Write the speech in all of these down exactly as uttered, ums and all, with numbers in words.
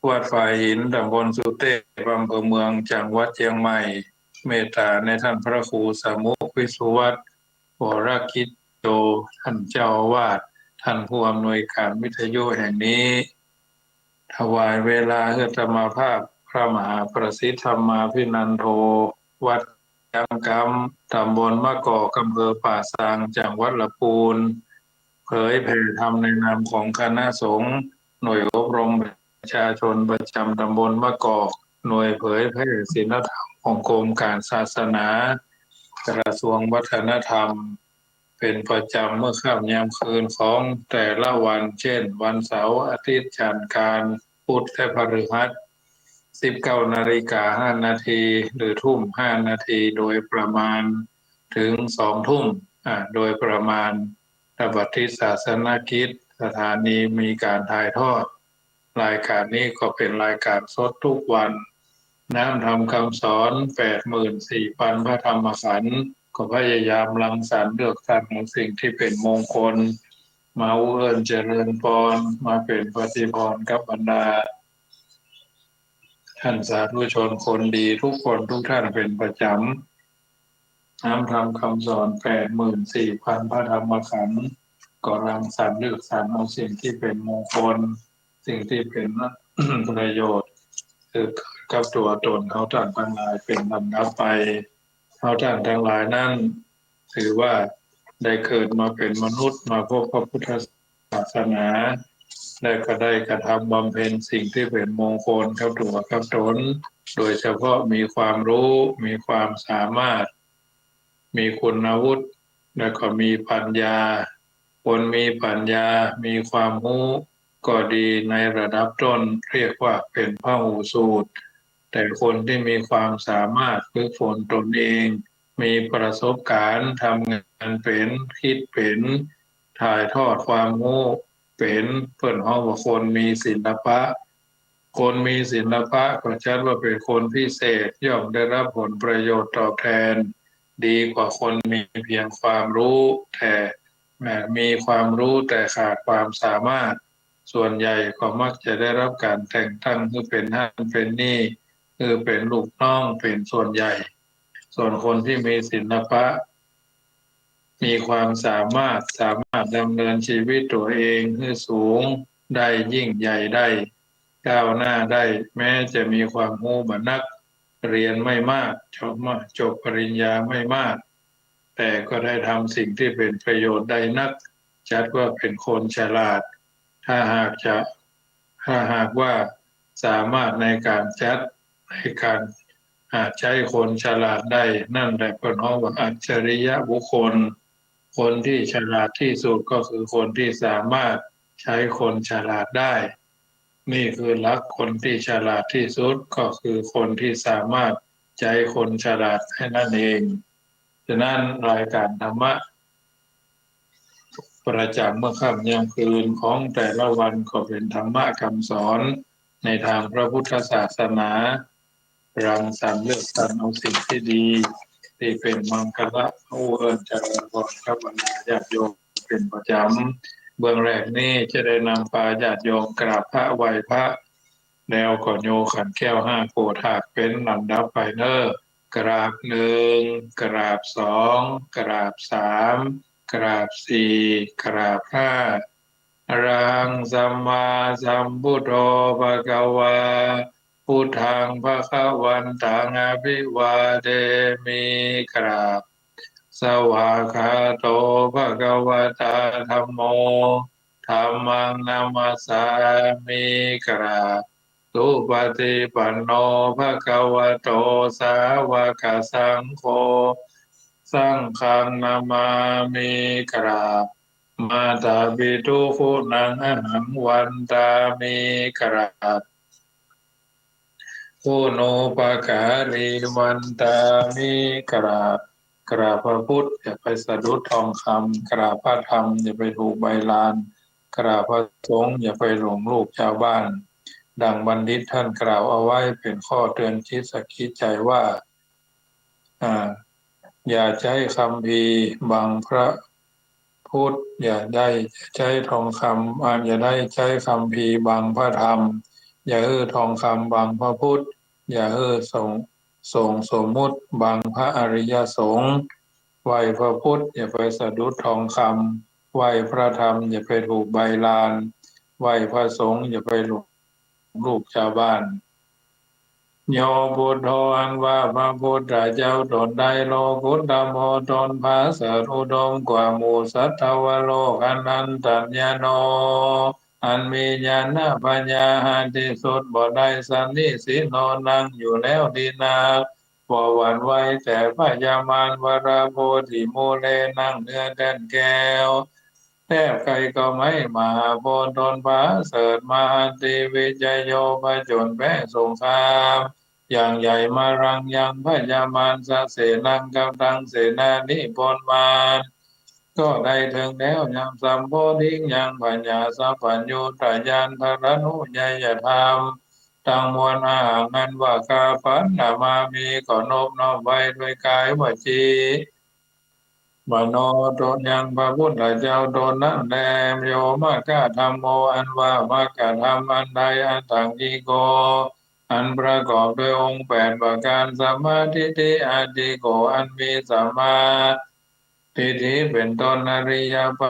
วัดฝายหิน ต๋ำบลสุเตพ อำเภอเมือง จังหวัดเจียงใหม่ เมตต๋าในต้านพระครูสมุห์ วิสุวัฒน์ วรกิจโจ ต้านเจ้าอาวาส ต้านผู้อำนวยก๋านวิทยุแห่งนี้ ถวายเวลาหื้ออาตมาภาพ พระมหาประสิทธิ์ ธรรมาภินันโท วัด ย้ำกำ ต๋ำบลมะกอก อำเภอป่าซาง จังหวัดละปูน เผยแผ่ธรรมในนามของคณะสงฆ์ หน่วยอบรมประชาชนประจำต๋ำบลมะกอก หน่วยเผยแผ่ศีลธรรมของกรมก๋านศาสนา กระทรวงวัฒนธรรม เป๋นประจำเมื่อค่ำยามคืนของแต่ละวัน เช่น วันเสาร์ อาทิตย์ จันทร์อังคาร พุธ และพฤหัส สิบเก้านาฬิกาห้านาที หรือทุ่มห้านาทีโดยประมาณ ถึงสองทุ่ม อ่า โดยประมาณ ณ บัดนี้ศาสนกิจสถานีมีก๋านถ่ายทอด รายก๋านนี้ก็เป๋นรายก๋านสดกู้วัน น้ำธรรมคำสอน แปดหมื่นสี่พันพระธรรมขันธ์ ก็พยายามรังสรรค์เลือกสรรเอาสิ่งตี้เป๋นมงคล มาอู้เอิ้นเจริญปอน มาเป๋นปฏิปอนกับบรรดา ต้านสาธุชนคนดีกู้คนกู้ต้านเป๋นประจำ น้ำธรรมคำสอน แปดหมื่นสี่พันพระธรรมขันธ์ ก็รังสรรค์เลือกสรรเอาสิ่งตี้เป๋นมงคล สิ่งตี้เป๋นประโยชน์ คือเกิดกับตั๋วต๋นเฮาต้านตังหลายเป๋นลำดับไป เฮาต้านตังหลายนั้น ถือว่าได้เกิดมาเป๋นมนุษย์ มาพบพระพุทธศาสนา และก็ได้กระทำบำเพ็ญสิ่งตี้เป๋นมงคลกับตั๋วกับต๋น โดยเฉพาะมีความรู้ มีความสามารถ มีคุณวุฒิ และก็มีปัญญา คนมีปัญญา มีความรู้ ก็ดีในระดับต้น เรียกว่าเป๋นพหูสูต แต่คนตี้มีความสามารถฝึกฝนต๋นเอง มีประสบก๋ารณ์ ทำงานเป๋น กึ๊ดเป๋น ถ่ายทอดความรู้เป๋น เปิ้นฮ้องว่าคนมีศิลปะ คนมีศิลปะก็จัดว่าเป๋นคนพิเศษ ย่อมได้รับผลประโยชน์ตอบแทน ดีกว่าคนมีเพียงความรู้ แต่ แม้มีความรู้แต่ขาดความสามารถ ส่วนใหญ่ก็มักจะได้รับก๋านแต่งตั้งหื้อเป๋นหั้นเป๋นนี่ หื้อเป๋นลูกน้องเป๋นส่วนใหญ่ ส่วนคนตี้มีศิลปะ มีความสามารถ สามารถดำเนินชีวิตตั๋วเองหื้อสูงได้ ยิ่งใหญ่ได้ ก้าวหน้าได้ แม้จะมีความรู้บ่นัก เรียนไม่มาก จบมา จบปริญญาไม่มาก แต่ก็ได้ทำสิ่งตี้เป๋นประโยชน์ได้นัก จัดว่าเป๋นคนฉลาด ถ้าหากจะ ถ้าหากว่าสามารถในก๋านจัด ในก๋าน อ่า ใจ๊คนฉลาดได้ นั่นแหละเปิ้นฮ้องว่าอัจฉริยะบุคคล คนตี้ฉลาดตี้สุดก็คือคนตี้สามารถใจ๊คนฉลาดได้ นี่คือหลัก คนตี้ฉลาดตี้สุดก็คือคนตี้สามารถใจ๊คนฉลาดได้นั่นเอง ฉะนั้นรายก๋านธรรมะ ประจ๋ำเมื่อค่ำยามคืนของแต่ละวันก็เป๋นธรรมะกำสอนในตางพระพุทธศาสนา รังสรรค์เลือกสรรเอาสิ่งตี้ดี ตี้เป๋นมังคละ อู้เอิ้นเจริญปอนกับบรรดาญาติโยมเป๋นประจ๋ำ เบื้องแรกนี้จะได้นำปาญาติโยมกราบพระไหว้พระ แล้วก็โยขันแก้วห้าโกฏฐากเป๋นลำดับไปเน้อ กราบหนึ่ง กราบสอง กราบสาม กราบสี่ กราบห้า อะระหังสัมมาสัมพุทโธ ภะคะวา พุทธัง ภะคะวันตัง อะภิวาเทมิ กราบ สวากขาโต ภะคะวะตา ธัมโม ธัมมัง นะมัสสามิ กราบ สุปะฏิปันโน ภะคะวะโต สาวะกะสังโฆ สังฆัง นะมามิ กราบ มาตาปิตุ คุณัง อะหัง วันตามิ กราบ คุณูปการี วันตามิ กราบ กราบพระพุทธ อย่าไปสะดุดทองคำ กราบพระธรรม อย่าไปถูกใบลาน กราบพระสงฆ์ อย่าไปหลงลูกชาวบ้าน ดังบัณฑิตท่านกล่าวเอาไว้เป๋นข้อเตือนจิตสะกิดใจว่า อ่า อย่าใจ๊คัมภีร์บังพระพุทธ อย่าได้ใจ๊ทองคำ อ่า อย่าได้ใจ๊คัมภีร์บังพระธรรม อย่าหื้อทองคำบังพระพุทธ อย่าหื้อสงฆ์ สงฆ์สมมุติบังพระอริยสงฆ์ ไหว้พระพุทธอย่าไปสะดุดทองคำ ไหว้พระธรรมอย่าไปถูกใบลาน ไหว้พระสงฆ์อย่าไปหลงลูกชาวบ้าน โย พุทโธ อันว่าพระพุทธเจ้าตนใด โลกุตโต ตนประเสริฐอุดมกว่าหมู่สัตว์ทวโลก อนันตัญญาโณ อันมีญาณปัญญาหาที่สุดบ่ได้ สนนิสิตโณ นั่งอยู่แล้วดีนัก บ่หวั่นไหวแต่พยามาร วรโพธิมูเล นั่งเหนือแท่นแก้ว แทบใครก็ไม่ มหาโพธิ์ ตนประเสริฐมหัตติ วิจโย ผจญแพ้สงครามอย่างใหญ่ มารังยังพยามาร สะเสนัง กับตังเสนานิพลมาร ก็ได้เถิงแล้ว ยังสัมโพธิง ยังผญาสัพพัญญูตญาณ ธรรมานุญาตธรรมตังมวล อหัง อันว่าข้าพเจ้า นะมามิ ขอนอบน้อมไหว้ด้วยกายวจี มโน ตนยังพระพุทธเจ้าตนนั้นแล โย มคคธัมโม อันว่ามคคธรรมอันใด อัตถังคิโก อันประกอบด้วยองค์แปดประการ สัมมาทิฏฐิ อทิฏฐิโก อันมีสัมมาทิฏฐิเป็นต้น อริยป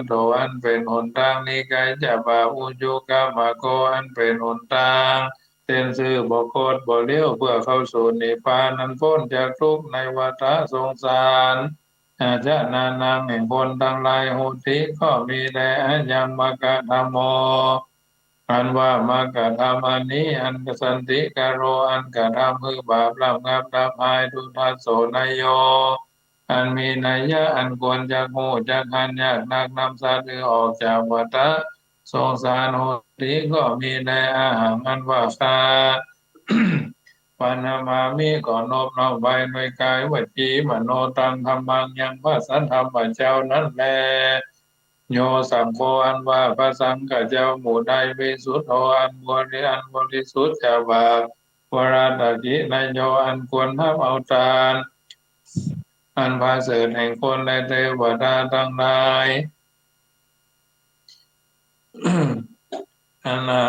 โธ อันเป็นหนตาง นิกขัจฉปะ อุจุกมโก อันเป็นหนตางเส้นซื่อ บ่คดบ่เลี้ยว เพื่อเข้าสู่นิพพาน อันป๊นจากทุกข์ในวัฏสงสาร อาชานานัง แห่งคนตังหลาย โหติ ก็มีแล อะยังมคคธัมโม อันว่ามคคธรรมอันนี้ อันสันติกโร อันกระทำหื้อบาประงับดับหาย ทุทัสโส นโย อันมีนัยยะอันควรจักฮู้จักหัน ยากนักนำสัตว์หื้อออกจากวัฏสงสาร โหติ ก็มีแล อะหัง อันว่าข้าพเจ้า นะมามิ ขอนอบน้อมไหว้ด้วยกายวจีมโนตัง ธัมมัง ยังพระสัทธรรมเจ้านั้นแล โย สังโฆ อันว่าพระสังฆเจ้าหมู่ใด วิสุทโธ อันบริ อันบริสุทธิ์จากบาป วรตะขิณโย อันควรฮับเอาทาน อันประเสริฐแห่งคนและเทวดาตังหลาย อนา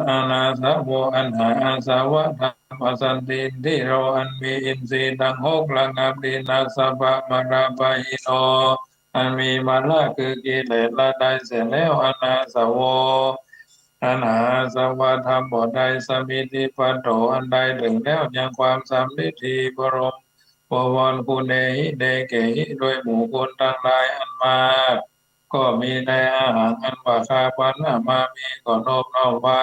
อนาสโว อันหาอาสวะธรรม อสันตินทิโร อันมีอินทรีย์ตังหกระงับดีนัก สัพพะมลปะหิโน อันมีมลคือกิเลสละได้เสียแล้ว อนาสโว อันหาอาสวะธรรมบ่ได้ สมิทธิปัตโถ อันได้เถิงแล้วยังความสำริดดี บรม บวรคุณ เอหิ ในแก่ ด้วยหมู่คุณตังหลายอันมาก ก็มีแล อะหัง อันว่าข้าพเจ้า นะมามิ ขอนอบน้อมไหว้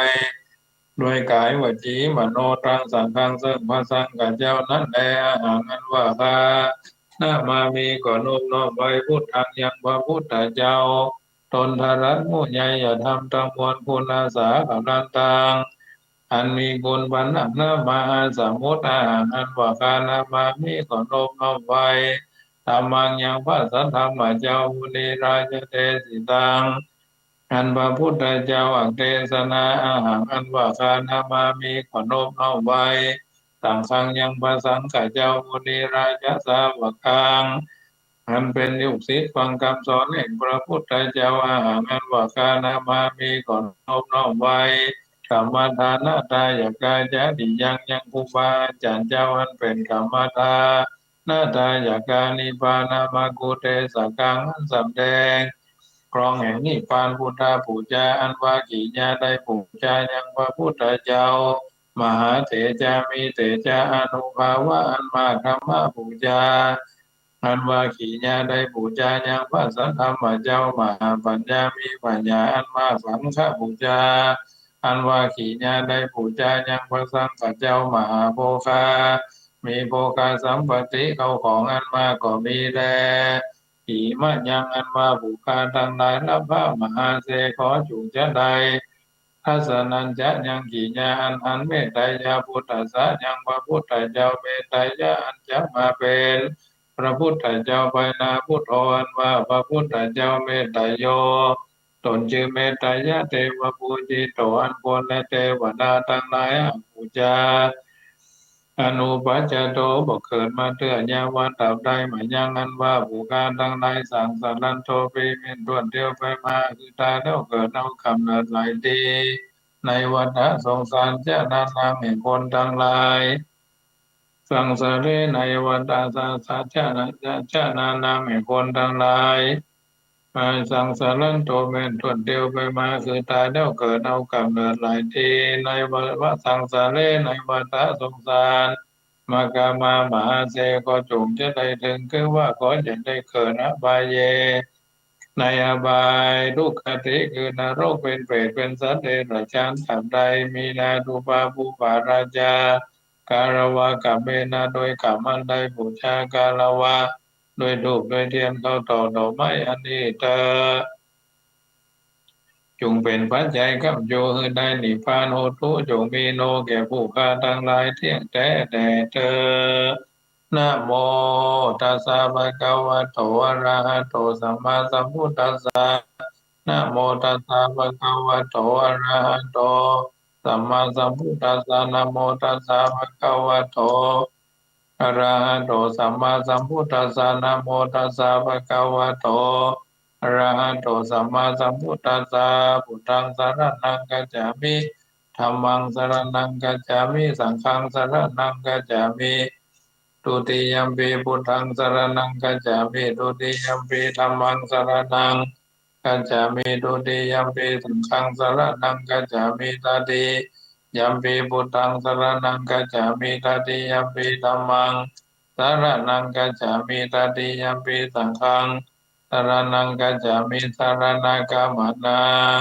ด้วยกายวจีมโนตัง สังฆัง ซึ่งพระสังฆเจ้านั้นแล อะหัง อันว่าข้าพเจ้า นะมามิ ขอนอบน้อมไหว้ พุทธัง ยังพระพุทธเจ้าตน ธรรมานุญาตธรรมตังมวล ปุณณัสสะ กับตันตัง อันมีคุณเป็นอันมาก มหาสมุทธ อะหัง อันว่าข้าพเจ้า นะมามิ ขอนอบน้อมไหว้ ธัมมัง ยังพระสัทธรรมเจ้า มุนิราชเดสิตัง อันพระพุทธเจ้าอักเทศนา อะหัง อันว่าข้าพเจ้า นะมามิ ขอนอบน้อมไหว้ สังฆัง ยังพระสังฆเจ้า มุนิราชสาวกัง อันเป็นลูกศิษย์ฟังคำสอนแห่งพระพุทธเจ้า อะหัง อันว่าข้าพเจ้า นะมามิ ขอนอบน้อมไหว้ กัมมะทานะทายกา จริยัง ยังครูบาอาจารย์เจ้า อันเป็นกัมมะทานะทายกา นิพพานะมักคุเทศกัง อันสำแดงกลองแห่งนิพพาน พุทธปูจา อันว่าขีญา ได้ปูจายังพระพุทธเจ้า มหาเถจา มีเถจาอานุภาพะอันมาก ธัมมปูจา อันว่าขีญา ได้ปูจายังพระสัทธรรมเจ้า มหาปัญญา มีปัญญาอันมาก สังฆปูจา อันว่าขีญา ได้ปูจายังพระสังฆเจ้า มหาโภคา มีโภคสัมปติ เข้าของอันมากก็มีแล อิมะยัง อันว่าผู้ข้าทั้งหลาย ลัพพะมหาเศรษฐี ขอจุจะได้ ทัสสะนัญจะ ยังขีญา อันหัน เมตตายะ พุทธัสสะ ยังพระพุทธเจ้า เมตตายะ อันจะมาเป็นพระพุทธเจ้าภายหน้า พุทโธ อันว่าพระพุทธเจ้า เมตตาโย ตนชื่อเมตตายะ เทวะปูจิโต อันคนและเทวดาทั้งหลายหาปูจา อนุปัจจโต บ่เกิดมาเตื้อ ยาวะ ตราบใด มะยัง อันว่าผู้ข้าทั้งหลาย สังสารันโต ปีเม่นถ้วนเตียวไปมา คือตายแล้วเกิดเอากำเนิดหลายที ในวัฏฏะสงสาร จะนานัง แห่งคนตังหลาย สังสาเร ในวัฏฏะสงสาร จะนา จะ จะนานัง แห่งคนตังหลาย อาสังสารันโต แม่นถ้วนเตียวไปมา คือต๋ายแล้วเกิดเอาก๋ำเนิดหลายที ในวัฏฏะสังสาเร ในวัฏฏะสงสาร มะกะมา มหาเส ก็จงจะได้เถิง คือว่าก็จะได้เกิด อบายเย ในอบาย ทุกขติ คือนรก เป๋นเปรต เป๋นสัตว์เดรัจฉาน ตราบใด มีนา ตุปา ปุปปา ราชา กาละวะ ก๋ำเมนะ โดยก๋ำอันใด ปู๋จา กาละวะ โดยธูป โดยเตียน ข้าวตอก ดอกไม้ อันนี้เต๊อะ จุ่งเป๋นปัจจัย ก๋ำจู หื้อได้นิพพาน โหตุ จงมี โน แก่ผู้ข้าตังหลาย เตี้ยงแต๊แด่เต๊อะ นะโมตัสสะ ภะคะวะโต อะระหะโต สัมมาสัมพุทธัสสะ นะโมตัสสะ ภะคะวะโต อะระหะโต สัมมาสัมพุทธัสสะ นะโมตัสสะ ภะคะวะโต อะระหะโต สัมมาสัมพุทธัสสะ นะโมตัสสะ ภะคะวะโต อะระหะโต สัมมาสัมพุทธัสสะ พุทธัง สะระณัง คัจฉามิ ธัมมัง สะระณัง คัจฉามิ สังฆัง สะระณัง คัจฉามิ ทุติยัมปิ พุทธัง สะระณัง คัจฉามิ ทุติยัมปิ ธัมมัง สะระณัง คัจฉามิ ทุติยัมปิ สังฆัง สะระณัง คัจฉามิ ตติยัมปิ พุทธัง สะระณัง คัจฉามิ ตติยัมปิ ธัมมัง สะระณัง คัจฉามิ ตติยัมปิ สังฆัง สะระณัง คัจฉามิ สะระณะกะมะนัง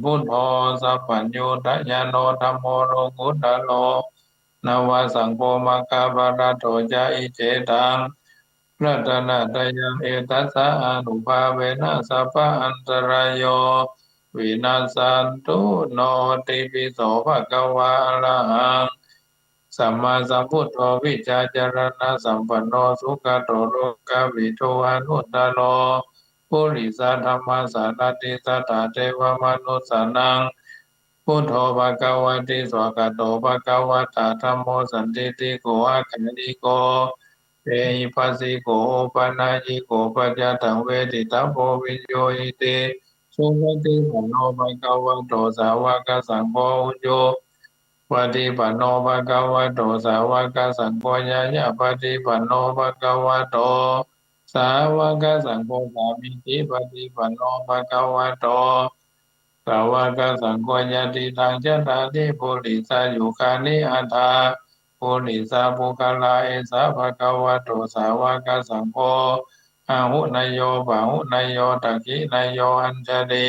พุทโธ สัพพัญญูตะญาโณ ธัมโม โลกุตตะโร นะวะ สังโฆ มัคคะปะระโต จะ อิจเฉตัง รัตนะตะยัง เอตัสสะ อานุภาเวนะ สัพพะอันตะราโย วินัสสันตุ โนติปิโส ภะคะวา อะระหัง สัมมาสัมพุทโธ วิชชาจารณะสัมปันโน สุขะโต โลกะวิทู อนุตตะโร ปุริสะธัมมะสารัติ สัตถาเทวะมะนุสสานัง พุทโธ ภะคะวะติ สวากขาโต ภะคะวะตะ ธัมโม สันทิฏฐิโก อักขาธิโก เอหิปัสสิโก โอปะนัยยิโก ปัจจัตตัง เวทิตัพโพ วิญญูหิติ สุปะฏิปันโน ภะคะวะโต สาวะกะสังโฆ อุจุปะฏิปันโน ภะคะวะโต สาวะกะสังโฆ ญาญาปะฏิปันโน ภะคะวะโต สาวะกะสังโฆ สามีจิปะฏิปันโน ภะคะวะโต สาวะกะสังโฆ ยะติตัง จัตตาริ ปุริสายุคานิ อัตถะ ปุริสาปุคคาลา เอสะ ภะคะวะโต สาวะกะสังโฆ อาหุเนโย ปะหุเนโย ทักขิเนโย อัญชลี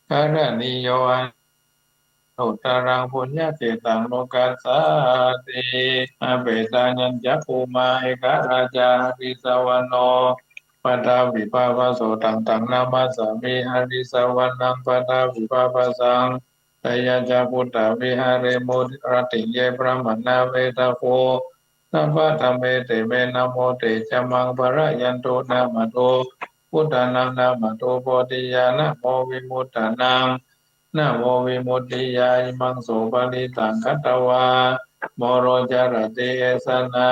กะระณีโย อนุตตะรัง ปุญญะเขตตัง โลกัสสาติ อเปตานัญจะ ภูมา เอกะราชา หะริสสะวะโน ปะทวิปะภะโส ตัง ตัง นะมัสสามิ หะริสสะวะนัง ปะทวิปะภะสัง สะยะจะ พุทธาวิหาเรมุ รัตถิง เย บรามะณา เวทะโข สัพพะธัมเม เต เม นะโม เต จะ มัง ปะระยันตุ นะมะโต พุทธานัง นะมะโต โพธิยา นะโม วิมุตตานัง นะโม วิมุตติยา อิมัง โส ปะริตตัง ฆัตตะวา โมโร จะระติ เอสะ นะ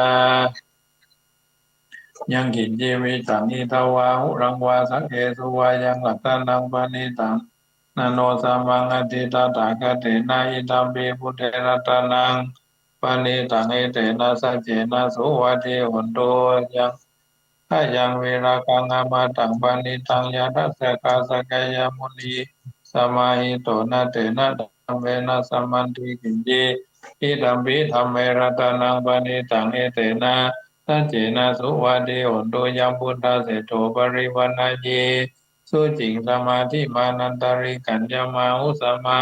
ยัง กิญจิ วิตะหิ ทะวา หุรัง วา สักเข สุ วา ยัง รัตตะนัง ปะริตตัง นะ โน สะมัง อัตถิ ตะถาคะเตนะ อิดัมปิ พุทเท รัตตะนัง ปะริตตัง เอเตนะ สัจเจนะ สุวัตถิ โหนตุ ยัง ขะยัง วีระกัง อะมะตัง ปะริตตัง ยะทัสสะ กา สักยะมุนี สะมาหิโต นะ เตนะ ธัมเมนะ สะมันติ กิญจิ อิดัมปิ ธัมเม รัตตะนัง ปะริตตัง เอเตนะ สัจเจนะ สุวัตถิ โหนตุ ยัง พุทธะเสโถ ปะริวะนะยี สุจิง สะมาธิมา นันตะริกัญญะมาหุ สะมา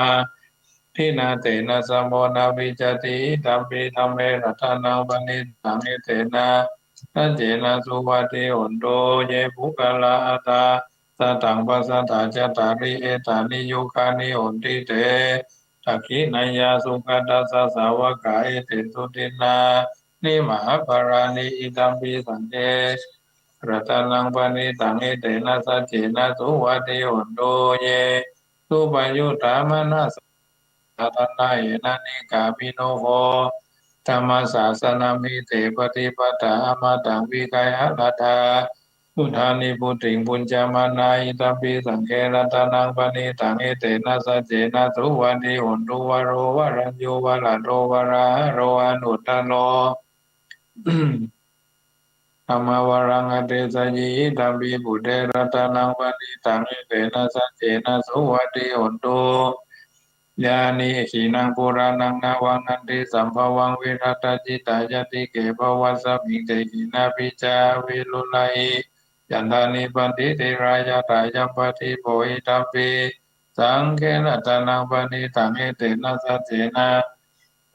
ทินา เตนะ สะโม นะ วิจจะติ อิดัมปิ ธัมเม รัตตะนัง ปะริตตัง เอเตนะ สัจเจนะ สุวัตถิ โหนตุ เย ปุคคะลา อัตถะ สะตัง ปัสสะทา จะตาริ เอตานิ ยุคคานิ โหนติ เต ทักขินายา สุคะตัสสะ สาวะกา เอเตสุ ดินนานิ มหะปะลานิ อิดัมปิ สังฆเส รัตตะนัง ปะริตตัง เอเตนะ สัจเจนะ สุวัตถิ โหนตุ เย สุปะยุตตะ มะนะสะ ทานะ เอนะ นิกามิโน โพ ธัมมะสะสะนะ มิ เต ปะฏิปะตา อะมะตัง วิกะยะ รัตถา Buddhanibbutiṃ bhuñjamānā idampi saṅghe ratanaṃ paṇītaṃ etena saccena suvatthi hotu varo varaññū varado varāharo anuttaro dhammavaraṃ adesayi idampi buddhe ratanaṃ paṇītaṃ etena saccena suvatthi hotu. Yānīdha khīṇaṃ purāṇaṃ navaṃ natthi sambhavaṃ virattacittāyatike bhavasmiṃ te khīṇabījā aviruḷhichandā nibbanti dhīrā yathāyampadīpo idampi saṅghe ratanaṃ paṇītaṃ etena saccena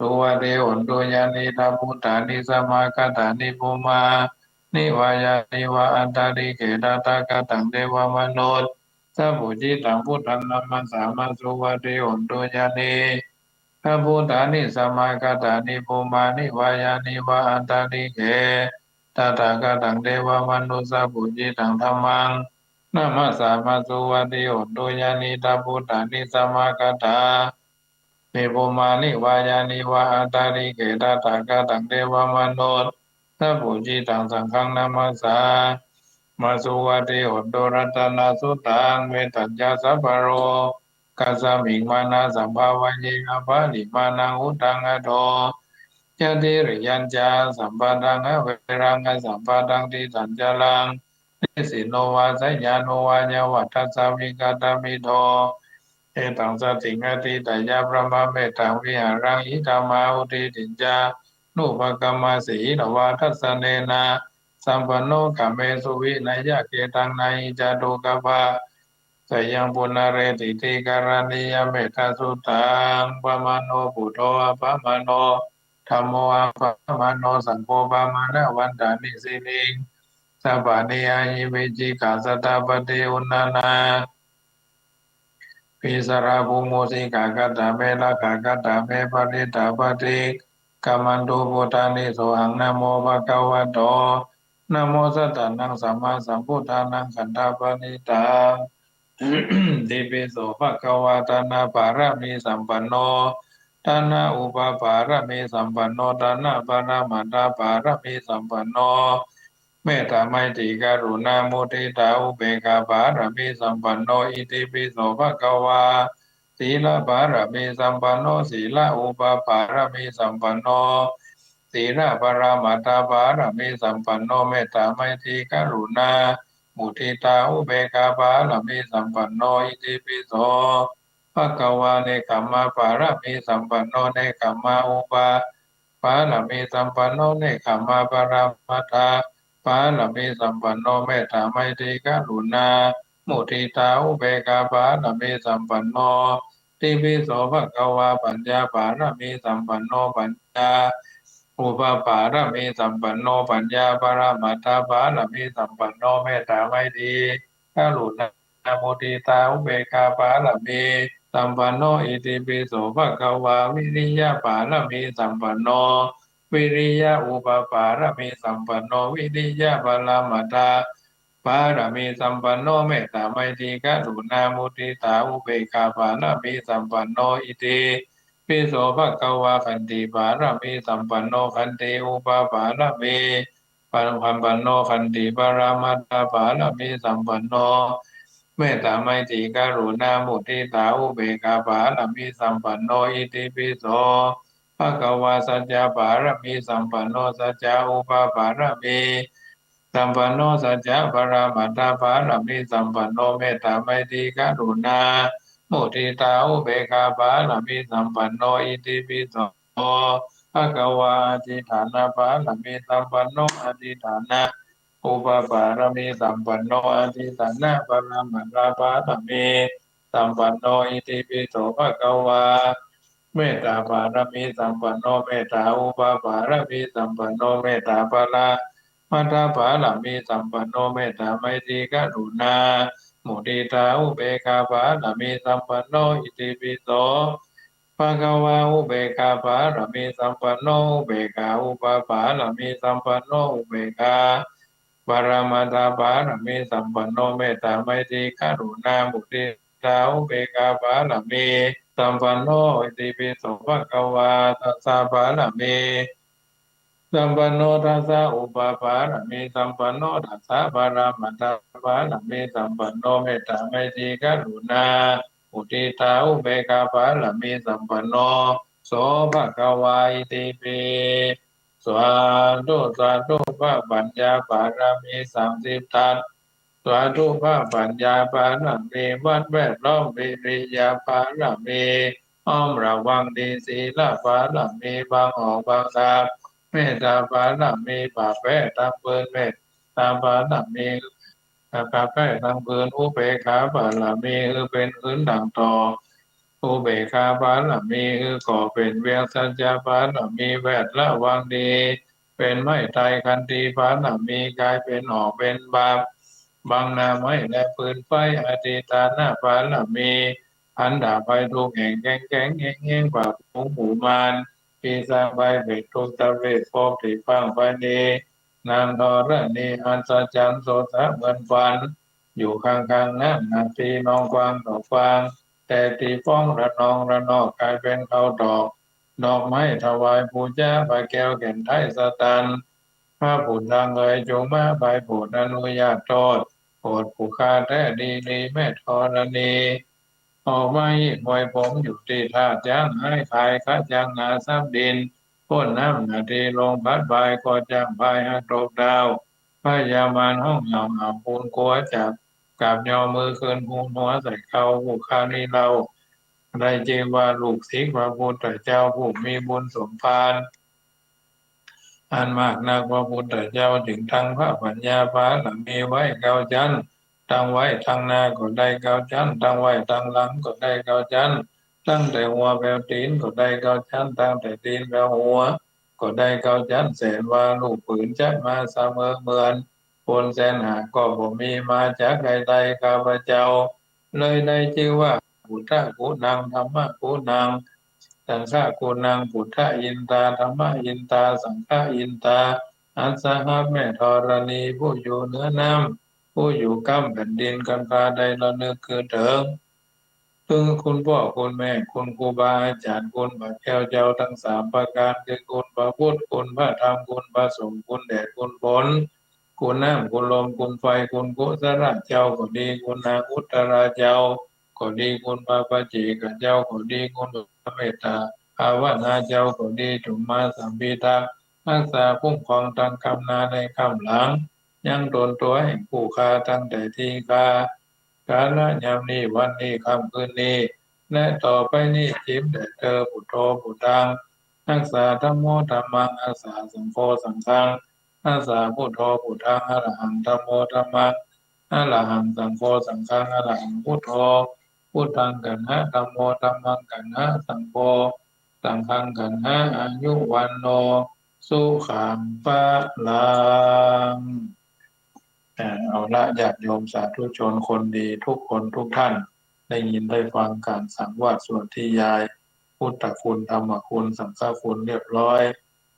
suvatthi hotu. Yānīdha bhūtāni samāgatāni bhummāni vā yāni va antalikkhe tathāgataṃ devamanussapūjitaṃ buddhaṃ namassāma suvatthi hotu. Yānīdha bhūtāni samāgatāni bhummāni vā yāni va antalikkhe tathāgataṃ devamanussapūjitaṃ dhammaṃ namassāma suvatthi hotu. Yānīdha bhūtāni samāgatāni bhummāni vā yāni va antalikkhe tathāgataṃ devamanussapūjitaṃ saṅghaṃ namassāma suvatthi hotu. Ratanasuttaṃ. Mettañca sabbalokasmiṃ mānasambhāvaye aparimāṇaṃ uddhaṃ adho ca tiriyañca asambādhaṃ averaṃ asapattaṃ tiṭṭhañcaraṃ nisinno vā sayāno vā yāvatassa vigatamiddho etaṃ satiṃ adhiṭṭheyya brahmametaṃ vihāraṃ idhamāhu. Diṭṭhiñca anupagamma sīlavā dassanena sampanno kāmesu vineyya gedhaṃ na hi jātu gabbhaseyyaṃ punaretīti. Karaṇīyam mettasuttaṃ. Pamāṇo buddho, appamāṇo dhammo, appamāṇo saṅgho, pamāṇavantāni siriṃsapā nihaññi vicchikā satapadī uṇṇānā bhiṃsarā bhū mūsikā. Katā me rakkhā, katā me parittā, paṭikkamantu bhūtāni, sohaṃ namo bhagavato, namo sattannaṃ sammāsambuddhānaṃ. Khandhapaṇītaṃ. Itipi so bhagavā dānapāramīsampanno, dāna-upapāramīsampanno, dānaparamatthapāramīsampanno, mettamaitrī karuṇā muditā upekkhāpāramīsampanno. Itipi so bhagavā sīlapāramīsampanno, sīla-upapāramīsampanno, sīlaparamatthapāramīsampanno, mettamaitrī karuṇā muditā upekkhāpāramīsampanno. Itipi so bhagavā nekkhammapāramīsampanno, nekkhamma-upa- pāramīsampanno, nekkhammaparamatthapāramīsampanno, mettamaitrī karuṇā muditā upekkhāpāramīsampanno. Itipi so bhagavā paññāpāramīsampanno, paññā-upapāramīsampanno, paññāparamatthapāramīsampanno, mettamaitrī karuṇā muditā upekkhāpāramīsampanno. Itipi so bhagavā viriyapāramīsampanno, viriya-upapāramīsampanno, viriyaparamatthapāramīsampanno, mettamaitrī karuṇā muditā upekkhāpāramīsampanno. Itipi so bhagavā khantīpāramīsampanno, khanti-upapāramī- sampanno, khantiparamatthapāramīsampanno, mettamaitrī karuṇā muditā upekkhāpāramīsampanno. Itipi so bhagavā saccapāramīsampanno, sacca-upapāramīsampanno, saccaparamatthapāramīsampanno, mettamaitrī karuṇā muditā upekkhāpāramīsampanno. Itipi so bhagavā adhiṭṭhānapāramīsampanno, adhiṭṭhāna-upapāramīsampanno, adhiṭṭhānaparamatthapāramīsampanno. Itipi so bhagavā mettapāramīsampanno, mettā-upapāramīsampanno, mettaparamatthapāramīsampanno, mettamaitrī karuṇā muditā upekkhāpāramīsampanno. Itipi so bhagavā upekkhāpāramīsampanno, upekkhā-upapāramīsampanno, upekkhāparamatthapāramīsampanno, mettamaitrī karuṇā muditā upekkhāpāramīsampanno. Itipi so bhagavā dasapāramī สัมปันโน ทัสสะอุปปารมีสัมปันโน ทัสสะปรมัตถปารมีสัมปันโน เมตตาไมตรีกรุณา มุทิตาอุเบกขาปารมีสัมปันโน โสภะคะวา อิติปิ สาธุ สาธุ พระปัญญาปารมีสามสิบทัศ สาธุ พระปัญญาปารมี วัดแวดล้อม วิริยะปารมี อ้อมระวังดี ศีลปารมี บังออกบังทรัพย์ เมตตาปารมี ปราบแพ้ทั้งปวง เมตตาปารมี ปราบแพ้ทั้งปวง อุเบกขาปารมี หื้อเป๋นคืนดังต่อ อุเบกขาปารมี หื้อก่อเป๋นเวียง สัจจะปารมี แวดระวังดี เป๋นไม้ต๋าย ขันติปารมี ก๋ายเป๋นออกเป๋นบาป บังหน้าไม้และปืนไฟ อธิฐานะปารมี หันดาบภัยทุกข์แห่งแข็งแข็ง แห่งแห่งกว่าฝูงหมู่มาร ปีศาจภัยเวททุกข์ สัพเพภพที่พังไปนี้ นางธรณีอัศจรรย์ โสดสะเหมือนฝัน อยู่ข้างๆ น้ำนาที นองกว้างต่อกว้าง แต่ตี้ฟ้องระนองระนอก ก๋ายเป๋นเขาตอก ดอกไม้ถวายปู๋จา พระแก้วแก่นไทยสตัน พระพุทธังเอ๋ย จงมาไพร่โผดอนุญาตโตษ โผดผู้ข้าแต๊ดีหลีแม่ธรณี ออกมาฮีบห้วยผม อยู่ตี้ท่าจ๊าง หายขายขาจ๊างนาสามดิน ป๊นน้ำนาที ลมพัดบ่าย ก็จ๊างพายหักตกดาว พญามารฮ้องเห่า อ้าวปูนกั๋วจับ กราบยอมือขึ้น ฮูนหัวใส่เข่า ผู้ข้านี้เล่า ได้จื้อว่าลูกศิษย์พระพุทธเจ้า ผู้มีบุญสมภารอันมากนัก พระพุทธเจ้าจึงตั้งพระปัญญาปารมีไว้เก้าชั้น ตั้งไว้ตังหน้าก็ได้เก้าชั้น ตั้งไว้ตังหลังก็ได้เก้าชั้น ตั้งแต่หัวแผวตี๋นก็ได้เก้าชั้น ตั้งแต่ตี๋นแผวหัวก็ได้เก้าชั้น แสนว่าลูกปืนจะมาเสมอเหมือน คนแสนหาก็บ่มี มาจากใดๆ ข้าพเจ้าเลยได้จื้อว่า พุทธกุณัง ธัมมะกุณัง สังฆะกุณัง พุทธะอินตา ธัมมะอินตา สังฆะอินตา อัสสะหะ แม่ธรณี ผู้อยู่เหนือน้ำ ผู้อยู่ก้ำแผ่นดิน กันพาได้ระนึกคือเถิง ถึงคุณพ่อคุณแม่ คุณครูบาอาจ๋ารย์ คุณพระแก้วเจ้าตังสามประก๋าน คือคุณพระพุทธ คุณพระธรรม คุณพระสงฆ์ คุณแดด คุณฝน คุณน้ำ คุณลม คุณไฟ คุณกุศลาเจ้าก็ดี คุณนางอุตตราเจ้าก็ดี คุณพระปัจเจกเจ้าก็ดี คุณพระเมตตาภาวนาเจ้าก็ดี จงมาสามพิทักษ์ฮักษาคุ้มครองตังก้ำหน้าในก้ำหลัง ยังต๋นตั๋วแห่งผู้ข้าตั้งแต่ตี้ข้า กาละยามนี้ วันนี้ ค่ำคืนนี้ และต่อไปนี้ จิ๋มแด่เธอ พุทโธ พุทธัง ฮักษา ธัมโม ธัมมัง ฮักษา สังโฆ สังฆัง ฮักษา พุทโธ พุทธัง อะระหัง ธัมโม ธัมมัง อะระหัง สังโฆ สังฆัง อะระหัง พุทโธ พุทธัง กัณหะ ธัมโม ธัมมัง กัณหะ สังโฆ สังฆัง กัณหะ อายุ วัณโณ สุขัง พลัง อ่า เอาละ ญาติโยมสาธุชนคนดีทุกคนทุกท่าน ได้ยินได้ฟังก๋านสังวาสสวดที่ยาย พุทธคุณ ธรรมคุณ สังฆคุณเรียบร้อย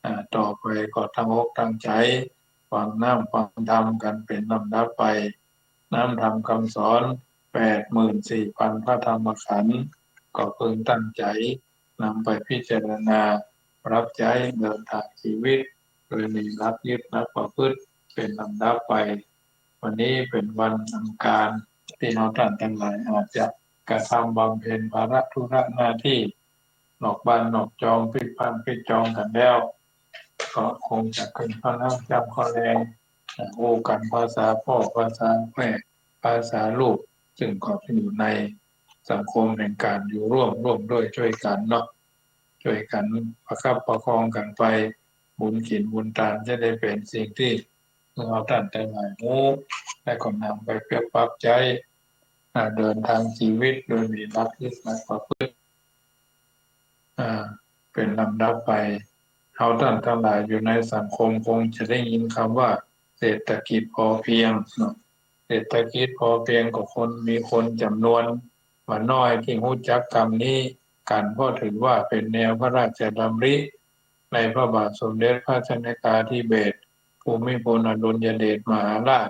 อ่า ต่อไปก็ตั้งอกตั้งใจ๋ ฟังน้ำฟังธรรมกั๋นเป๋นลำดับไป น้ำธรรมกำสอน แปดหมื่นสี่พันพระธรรมขันธ์ ก็พึงตั้งใจ๋ นำไปพิจารณา ปรับใจ๊เดินตางจีวิต โดยมีหลักยึดหลักประพฤติเป๋นลำดับไป วันนี้เป๋นวันอังคาร ตี้เฮาต้านตังหลายอาจจะกระทำบำเพ็ญภาระธุระหน้าตี้ นอกบ้านนอกจอง ปิ๊กบ้านปิ๊กจองกั๋นแล้ว ก็คงจะเกิดข้อน้ำจ้ำข้อแรง อู้กั๋นภาษาป้อ ภาษาแม่ ภาษาลูก ซึ่งก็อยู่ในสังคมแห่งก๋านอยู่ร่วม ร่วมด้วยจ้วยกั๋นเนาะ จ้วยกั๋นประคับประคองกั๋นไป บุญกิ๋นบุญตานจะได้เป๋นสิ่งตี้เฮาต้านตังหลายฮู้ และก็นำไปปรับใจ๊ อ่า เดินตางจีวิตโดยมีหลักยึดหลักประพฤติ อ่า เป๋นลำดับไป เฮาต้านตังหลายอยู่ในสังคมคงจะได้ยินกำว่าเศรษฐกิจพอเพียงเนาะ เศรษฐกิจพอเพียงก็คน มีคนจ๋ำนวนบ่น้อยตี้ฮู้จักกำนี้ กั๋น เพราะถือว่าเป๋นแนวพระราชดำริในพระบาทสมเด็จพระชนกาธิเบศร ภูมิพลอดุลยเดชมหาราช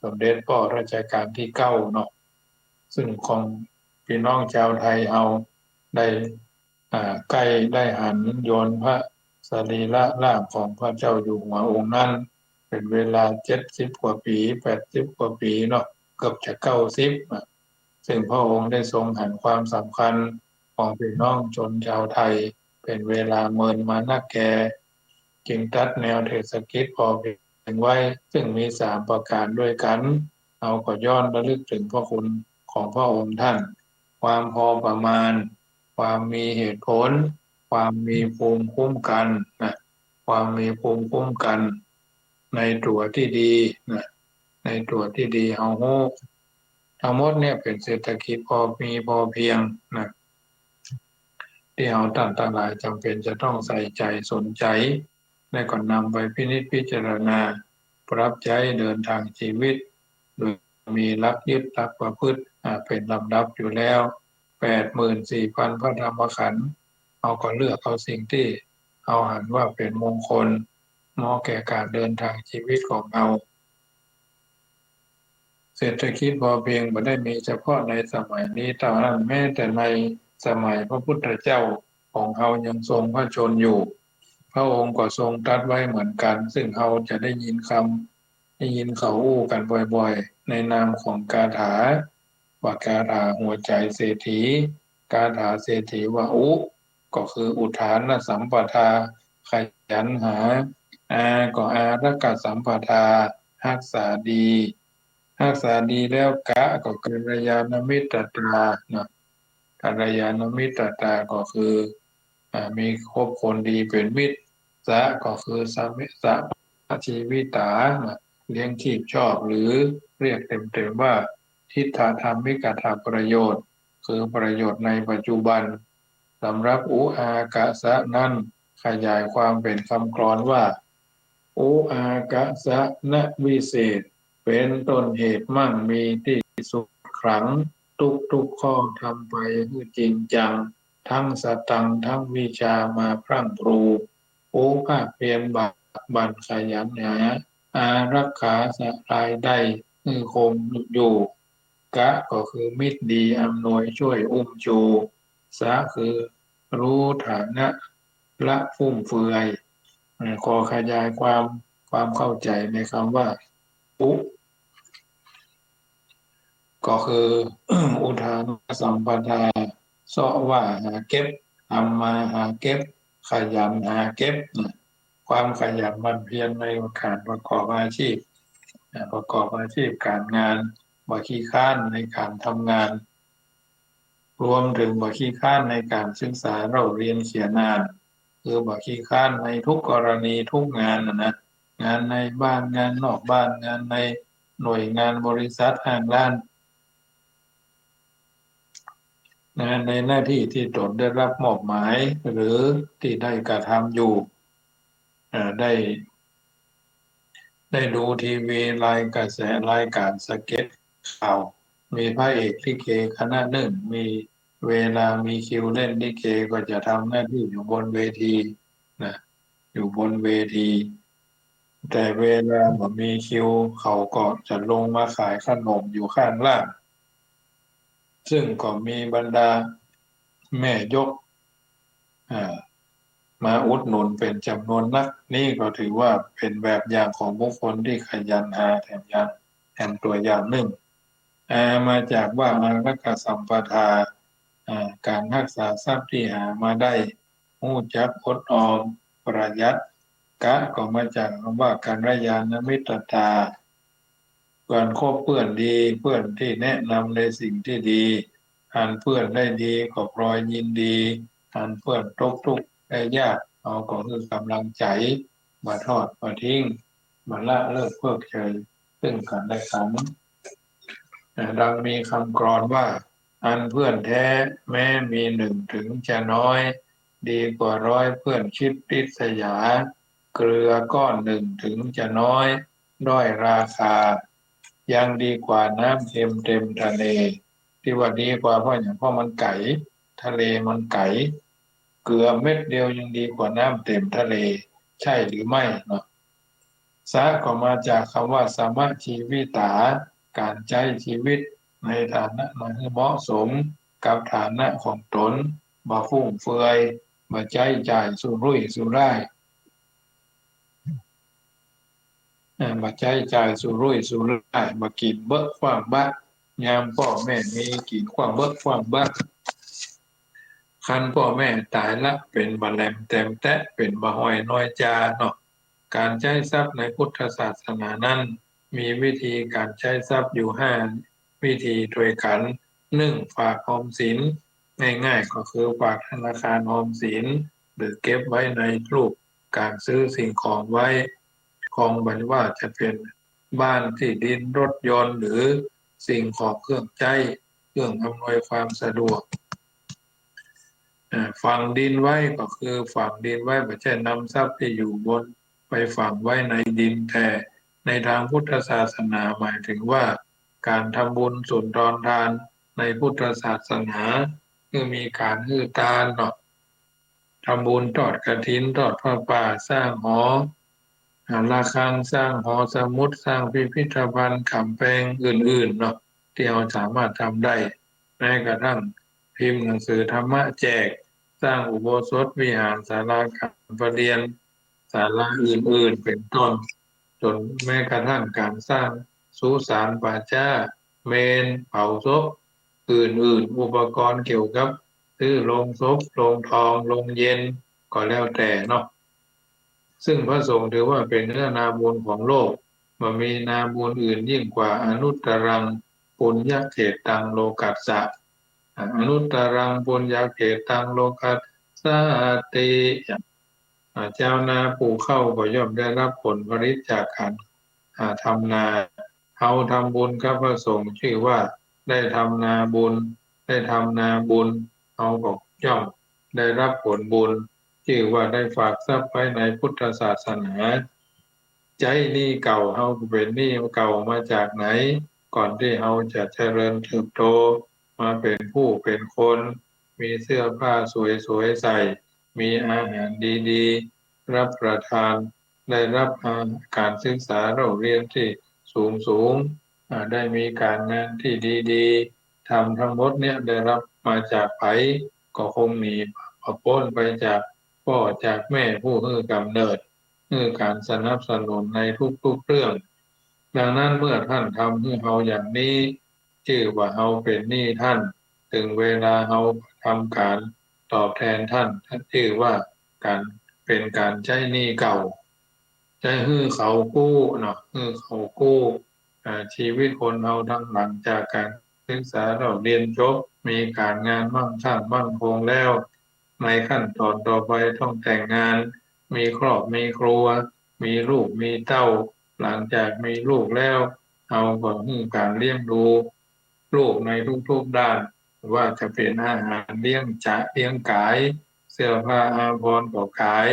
สมเด็จป้อรัชกาลตี้เก้าเนาะ ซึ่งของปี้น้องจาวไทยเฮาได้ อ่า ใก้ได้หันยนต์พระ สรีระร่างของพระเจ้าอยู่หัวองค์นั้น เป๋นเวลาเจ็ดสิบกว่าปี๋ แปดสิบกว่าปี๋เนาะ เกือบจะเก้าสิบอะ ซึ่งพระองค์ได้ทรงหันความสำคัญของพี่น้องชนชาวไทย เป๋นเวลาเมินมานักแก จึงตรัสแนวเศรษฐกิจพอเพียงไว้ ซึ่งมีสามประก๋านด้วยกั๋น เฮาก็ย้อนระลึกเถิงพระคุณของพระองค์ท่าน ความพอประมาณ ความมีเหตุผล ความมีภูมิคุ้มกันนะ ความมีภูมิคุ้มกันในตั๋วตี้ดีนะ ในตั๋วตี้ดี เฮาฮู้ ทั้งหมดเนี่ยเป๋นเศรษฐกิจพอมีพอเพียงนะ ตี้เฮาต้านตังหลายจ๋ำเป๋นจะต้องใส่ใจ๋สนใจ๋ และก็นำไปพินิจพิจารณา ปรับใจ๊เดินทางชีวิต โดยมีหลักยึดหลักประพฤติ อ่า เป๋นลำดับอยู่แล้ว แปดหมื่นสี่พันพระธรรมขันธ์ เฮาก็เลือกเอาสิ่งตี้เฮาหันว่าเป๋นมงคล เหมาะแก่ก๋านเดินทางชีวิตของเฮา เศรษฐกิจพอเพียงบ่ได้มีเฉพาะในสมัยนี้เต้านั้น แม้แต่ในสมัยพระพุทธเจ้าของเฮายังทรงพระชนม์อยู่ พระองค์ก็ทรงตรัสไว้เหมือนกั๋น ซึ่งเฮาจะได้ยินกำ ได้ยินเขาอู้กั๋นบ่อยๆ ในนามของคาถา ว่าคาถาหัวใจ๋เศรษฐี คาถาเศรษฐีว่าอุ ก็คืออุทานสัมปทา ขยันหา อา ก็อารักขสัมปทา ฮักษาดี ฮักษาดีแล้ว กะ ก็กัลยาณมิตรตาเนาะ กัลยาณมิตรตาก็คือ อ่า มีคบคนดีเป๋นมิตร สะ ก็คือสะ สะ ชีวิตา เลี้ยงชีพชอบ หรือเรียกเต็มๆว่า ทิฏฐธรรมิกถประโยชน์ คือประโยชน์ในปัจจุบัน สำหรับอุอากะสะนั้น ขยายความเป๋นกำกลอนว่า อุอากะสะนะวิเศษ เป๋นต้นเหตุมั่งมีตี้สุขขัง ทุกๆข้อทำไปหื้อจริงจัง ทั้งสตังค์ทั้งวิชามาพรั่งพรู ผู้ภาคเพียรบากบั่นขยันหา อารักขาสลายได้หื้อคงอยู่ กะ ก็คือมิตรดีอำนวยช่วยอุ้มชู สะ คือรู้ฐานะละฟุ่มเฟือย อ่า ขอขยายความ ความเข้าใจ๋ในกำว่า อุ ก็คือ อุทานสัมปทา เซาะว่าหาเก็บ ทำมาหาเก็บ ขยันหาเก็บนะ ความขยันหมั่นเพียรในก๋านประกอบอาชีพ อ่า ประกอบอาชีพก๋านงาน บ่ขี้คร้านในก๋านทำงาน รวมเถิงบ่ขี้คร้านในก๋านศึกษาเล่าเรียนเขียนอ่าน คือบ่ขี้คร้านในทุกกรณีทุกงานน่ะนะ งานในบ้าน งานนอกบ้าน งานในหน่วยงานบริษัทห้างร้าน งานในหน้าตี้ตี้ตนได้รับมอบหมาย หรือตี้ได้กระทำอยู่ เอ่อ ได้ ได้ดูทีวีรายกระแส รายก๋านสะเก็ดข่าว มีพระเอกลิเกคณะนึ่ง มีเวลามีคิวเล่นลิเกก็จะทำหน้าตี้อยู่บนเวทีนะ อยู่บนเวที แต่เวลาบ่มีคิว เขาก็จะลงมาขายขนมอยู่ข้างล่าง ซึ่งก็มีบรรดาแม่ยก อ่า มาอุดหนุนเป๋นจ๋ำนวนนัก นี่ก็ถือว่าเป๋นแบบอย่างของบุคคลตี้ขยันหา แถมยัง แถมตั๋วอย่างนึ่ง อา มาจากว่าอารักขสัมปทา อ่า ก๋านฮักษาทรัพย์ตี้หามาได้ ฮู้จักอดออม ประหยัด กะ ก็มาจากกำว่ากัลยาณมิตรตา ก๋านคบเปื้อนดี เปื้อนตี้แนะนำในสิ่งตี้ดี หันเปื้อนได้ดีก็ปลอยยินดี หันเปื้อนตกทุกข์ได้ยาก เฮาก็หื้อกำลังใจ๋ บ่ทอดบ่ทิ้ง บ่ละเลิกเพิกเฉย ซึ่งกั๋นและกั๋น ดังมีกำกลอนว่า อันเปื้อนแท้แม้มีหนึ่งถึงจะน้อย ดีกว่าร้อยเปื้อนคิดริษยา เกลือก้อนหนึ่งถึงจะน้อย ด้อยราคา ยังดีกว่าน้ำเค็มเต็มทะเล ตี้ว่าดีกว่าเพราะหยัง เพราะมันไก๋ ทะเลมันไก๋ เกลือเม็ดเดียวยังดีกว่าน้ำเต็มทะเล ใช่หรือไม่เนาะ สะ ก็มาจากกำว่าสมชีวิตา ก๋านใจ๊ชีวิตในฐานะหื้อเหมาะสมกับฐานะของตน บ่ฟุ่มเฟือย บ่ใจ๊จ่ายสุรุ่ยสุร่าย เอ่อ บ่ใจ๊จ่ายสุรุ่ยสุร่าย บ่กิ๋นเบอะคว้างบะ ยามป้อแม่มีกิ๋นคว้างเบอะคว้างบะ คันป้อแม่ต๋ายละ เป๋นบ่าแหลมแตมแต๊ เป๋นบ่าฮ้อยน้อยจาเนาะ ก๋านใจ๊ทรัพย์ในพุทธศาสนานั้น มีวิธีก๋านใจ๊ทรัพย์อยู่ห้าวิธีตวยกั๋น นึ่ง ฝากออมสิน ง่ายๆ ก็คือฝากธนาคารออมสิน หรือเก็บไว้ในรูปก๋านซื้อสิ่งของไว้ ของบ่ว่าจะเป๋นบ้าน ตี้ดิน รถยนต์ หรือสิ่งของเครื่องใจ๊ เครื่องอำนวยความสะดวก เอ่อ ฝังดินไว้ก็คือฝังดินไว้ บ่ใจ้นำทรัพย์ตี้อยู่บนไปฝังไว้ในดิน แต่ในตางพุทธศาสนาหมายเถิงว่า ก๋านทำบุญสุนทรทานในพุทธศาสนา คือมีก๋านหื้อตานเนาะ ทำบุญทอดกฐิน ทอดผ้าป่า สร้างหอ อ่า ระฆัง สร้างหอสมุด สร้างพิพิธภัณฑ์ ก๋ำแปง อื่นๆ เนาะ ตี้เฮาสามารถทำได้ แม้กระทั่งพิมพ์หนังสือธรรมะแจก สร้างอุโบสถวิหาร ศาลาก๋ำปะเตียน ศาลาอื่นๆ เป๋นต้น จ๋นแม้กระทั่งก๋านสร้างสุสานป่าจ๊า เมรุ เผาศพ อื่นๆ อุปกรณ์เกี่ยวกับซื้อโลงศพ โลงทอง โลงเย็น ก็แล้วแต่เนาะ ซึ่งพระสงฆ์ถือว่าเป๋นเนื้อนาบุญของโลก บ่มีนาบุญอื่นยิ่งกว่า อนุตตรัง ปุญญเขตตัง โลกัสสะ อ่า อนุตตรัง ปุญญเขตตัง โลกัสสะติ อ่า จาวนาปลูกข้าวก็ย่อมได้รับผลผลิตจากก๋าน อ่า ทำนา เฮาทำบุญกับพระสงฆ์จื้อว่าได้ทำนาบุญ ได้ทำนาบุญ เฮาก็ย่อมได้รับผลบุญ จื้อว่าได้ฝากทรัพย์ไว้ในพุทธศาสนา ใจ๊หนี้เก่า เฮาก็เป๋นหนี้เก่ามาจากไหน ก่อนตี้เฮาจะเจริญเติบโตมาเป๋นผู้เป๋นคน มีเสื้อผ้าสวยๆ ใส่ มีอาหารดีๆ รับประทาน ได้รับ อ่า ก๋านศึกษาเล่าเรียนตี้สูงๆ อ่า ได้มีก๋านงานตี้ดีๆ ทำตังหมดเนี้ยได้รับมาจากใผ ก็คงหนีบ่ป๊นไปจากป้อจากแม่ผู้หื้อก๋ำเนิด หื้อก๋านสนับสนุนในทุกๆ เรื่อง ดังนั้นเมื่อต้านทำหื้อเฮาอย่างนี้ จื้อว่าเฮาเป๋นหนี้ต้าน เถิงเวลาเฮาทำก๋านตอบแตนต้าน ต้านจื้อว่าก๋าน เป๋นก๋านใจ๊หนี้เก่า ใจ๊หื้อเขากู้เนาะ หื้อเขากู้ อ่า ชีวิตคนเฮาตังหลังจากก๋านศึกษาเล่าเรียนจบ มีก๋านงานมั่งคั่งมั่งคงแล้ว ในขั้นตอนต่อไปต้องแต่งงาน มีครอบมีครัว มีลูกมีเต้า หลังจากมีลูกแล้ว เฮาก็หื้อก๋านเลี้ยงดูลูกในทุกๆ ด้าน ว่าจะเป๋นอาหารเลี้ยงจะเลี้ยงก๋าย เสื้อผ้าอาภรณ์ก็ก๋าย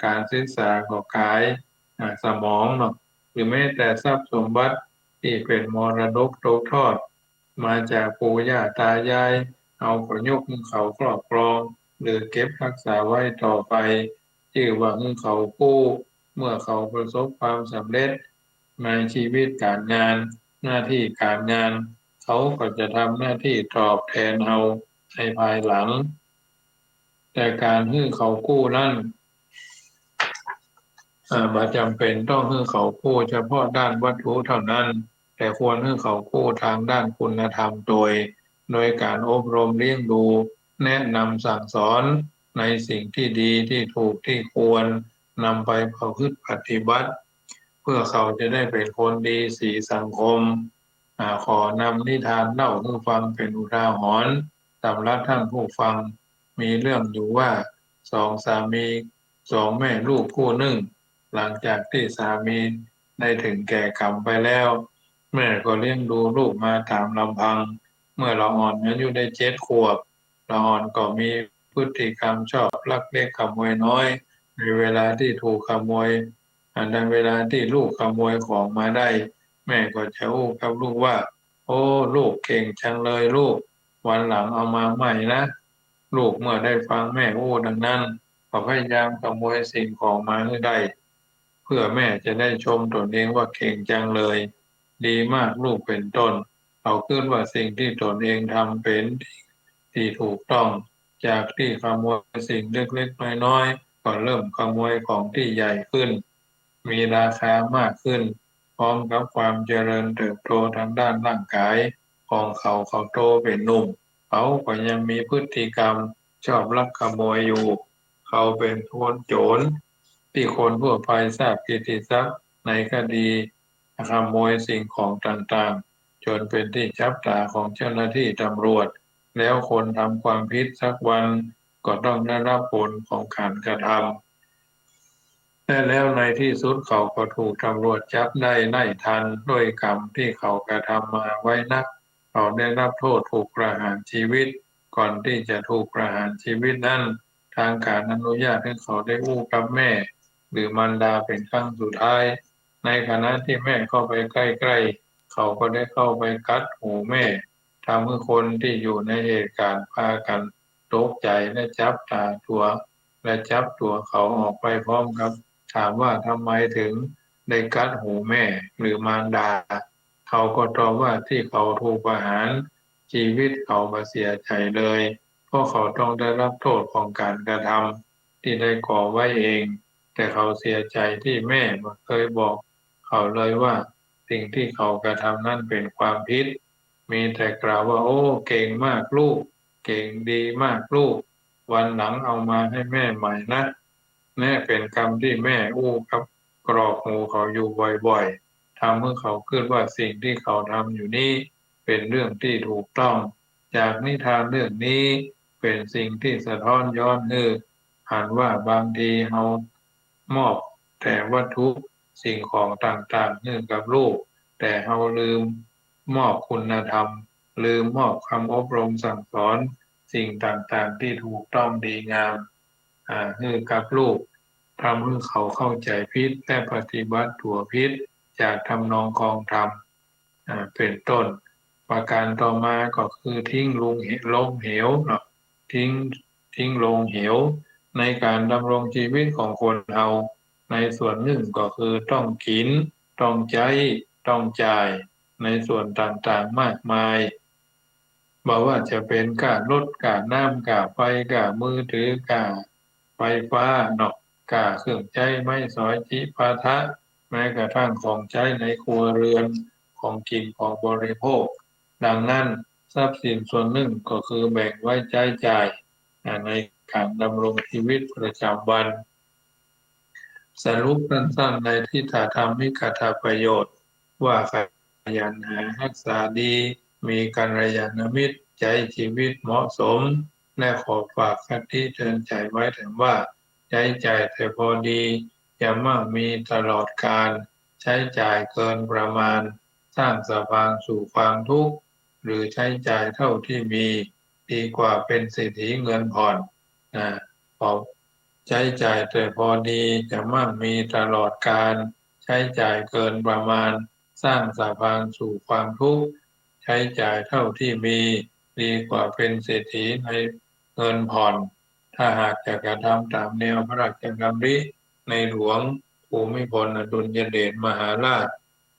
ก๋านศึกษาก็ก๋าย อ่า สมองเนาะ หรือแม้แต่ทรัพย์สมบัติตี้เป๋นมรดกตกทอดมาจากปู่ย่าตายาย เฮาก็ยกหื้อเขาครอบครอง หรือเก็บฮักษาไว้ต่อไป จื้อว่าหื้อเขากู้ เมื่อเขาประสบความสำเร็จในชีวิตก๋านงาน หน้าตี้ก๋านงาน เขาก็จะทำหน้าตี้ตอบแตนเฮาในภายหลัง แต่ก๋านหื้อเขากู้นั้น อ่า บ่จ๋ำเป๋นต้องหื้อเขากู้เฉพาะด้านวัตถุเต้านั้น แต่ควรหื้อเขากู้ตางด้านคุณธรรมโตย โดยก๋านอบรมเลี้ยงดู แนะนำสั่งสอนในสิ่งตี้ดีตี้ถูกตี้ควรนำไปประพฤติปฏิบัติ เพื่อเขาจะได้เป๋นคนดีสีสังคม อ่า ขอนำนิทานเล่าหื้อฟังเป๋นอุทาหรณ์ สำหรับต้านผู้ฟัง มีเรื่องอยู่ว่า สองสามี สองแม่ลูกคู่นึ่ง หลังจากตี้สามีได้เถิงแก่กรรมไปแล้ว แม่ก็เลี้ยงดูลูกมาต๋ามลำพัง เมื่อละอ่อนอายุได้เจ็ดขวบ ละอ่อนก็มีพฤติกรรมชอบลักเล็กขโมยน้อย ในเวลาตี้ถูกขโมย อ่า ในเวลาตี้ลูกขโมยของมาได้ แม่ก็จะอู้กับลูกว่า โอ้ ลูกเก่งจังเลยลูก วันหลังเอามาใหม่นะ ลูกเมื่อได้ฟังแม่อู้ดังนั้น ก็พยายามขโมยสิ่งของมาหื้อได้ เพื่อแม่จะได้ชมตนเองว่าเก่งจังเลย ดีมากลูก เป๋นต้น เขากึ๊ดว่าสิ่งตี้ตนเองทำเป๋นตี้ถูกต้อง จากตี้ขโมยสิ่งเล็กๆ น้อยๆ ก็เริ่มขโมยของตี้ใหญ่ขึ้น มีราคามากขึ้น ร้อมกับความเจริญเติบโตตางด้านร่างกายของเขา เขาโตเป๋นหนุ่ม เขาก็ยังมีพฤติกรรมชอบลักขโมยอยู่ เขาเป๋นคนโจ๋รตี้คนทั่วไปทราบกิตติศัพท์ในคดีขโมยสิ่งของต่างๆ จ๋นเป๋นตี้จับต๋าของเจ้าหน้าตี้ตำรวจ แล้วคนทำความผิดสักวันก็ต้องได้รับผลของก๋านกระทำ และแล้วในตี้สุดเขาก็ถูกตำรวจจับได้ไล่ทัน ด้วยกรรมตี้เขากระทำมาไว้นัก เขาได้รับโต้ษถูกประหารชีวิต ก่อนตี้จะถูกประหารชีวิตนั้น ตางก๋านอนุญาตหื้อเขาได้อู้กับแม่ หรือมารดาเป๋นครั้งสุดท้าย ในขณะตี้แม่เข้าไปใก้ๆ เขาก็ได้เข้าไปกัดหูแม่ ทำหื้อคนตี้อยู่ในเหตุก๋ารณ์ปากั๋นตกใจ๋ และจับต๋าตั๋ว และจับตั๋วเขาออกไปพร้อมกับถามว่าทำไมถึงได้กัดหูแม่หรือมารดา เขาก็ตอบว่าตี้เขาถูกประหารชีวิตเขาบ่เสียใจ๋เลย เพราะเขาต้องได้รับโต้ษของก๋านกระทำตี้ได้ก่อไว้เอง แต่เขาเสียใจ๋ตี้แม่บ่เกยบอกเขาเลยว่าสิ่งตี้เขากระทำนั้นเป๋นความผิด มีแต่กล่าวว่า โอ้ เก่งมากลูก เก่งดีมากลูก วันหลังเอามาหื้อแม่ใหม่นะ แนะเป๋นกำตี้แม่อู้กับกรอกหูเขาอยู่บ่อยๆ ทำหื้อเขากึ๊ดว่าสิ่งตี้เขาทำอยู่นี้เป๋นเรื่องตี้ถูกต้อง จากนิทานเรื่องนี้เป๋นสิ่งตี้สะท้อนย้อนหื้อหันว่าบางทีเฮามอบแต่วัตถุสิ่งของต่างๆ หื้อกับลูก แต่เฮาลืมมอบคุณธรรม ลืมมอบคำอบรมสั่งสอน สิ่งต่างๆ ตี้ถูกต้องดีงาม อ่า หื้อกับลูก ทำหื้อเขาเข้าใจ๋ผิดและปฏิบัติตั๋วผิด จากทำนองครองธรรม อ่า เป๋นต้น ประก๋านต่อมาก็คือทิ้งลงเหว ลงเหวเนาะ ทิ้ง ทิ้งลงเหว ในก๋านดำรงชีวิตของคนเฮา ในส่วนนึ่งก็คือต้องกิ๋น ต้องใจ๊ ต้องจ่าย ในส่วนต่างๆ มากมาย บ่ว่าจะเป๋นก้ารถ ก้าน้ำ ก้าไฟ ก้ามือถือ ก้าไฟฟ้าเนาะ ก้าเครื่องใจ๊ไม้สอยจิปาถะ แม้กระทั่งของใจ๊ในครัวเรือน ของกิ๋นของบริโภค ดังนั้นทรัพย์สินส่วนนึ่งก็คือแบ่งไว้ใจ๊จ่าย อ่า ในก๋านดำรงชีวิตประจ๋ำวัน สรุปสั้นๆ ในทิฏฐธรรมิกถประโยชน์ว่า ขยันหาฮักษาดี มีกัลยาณมิตร ใจ๊ชีวิตเหมาะสม และขอฝากคติเตือนใจ๋ไว้แถมว่า ใจ๊จ่ายแต่พอดี จะมั่งมีตลอดกาล ใจ๊จ่ายเกินประมาณ สร้างสะพานสู่ความทุกข์ หรือใจ๊จ่ายเท่าตี้มี ดีกว่าเป๋นเศรษฐีเงินผ่อน นะ ขอ ใจ๊จ่ายแต่พอดี จะมั่งมีตลอดกาล ใจ๊จ่ายเกินประมาณ สร้างสะพานสู่ความทุกข์ ใจ๊จ่ายเท่าตี้มี ดีกว่าเป๋นเศรษฐีในเงินผ่อน ถ้าหากจะกระทำต๋ามแนวพระราชดำริในหลวงภูมิพลอดุลยเดชมหาราช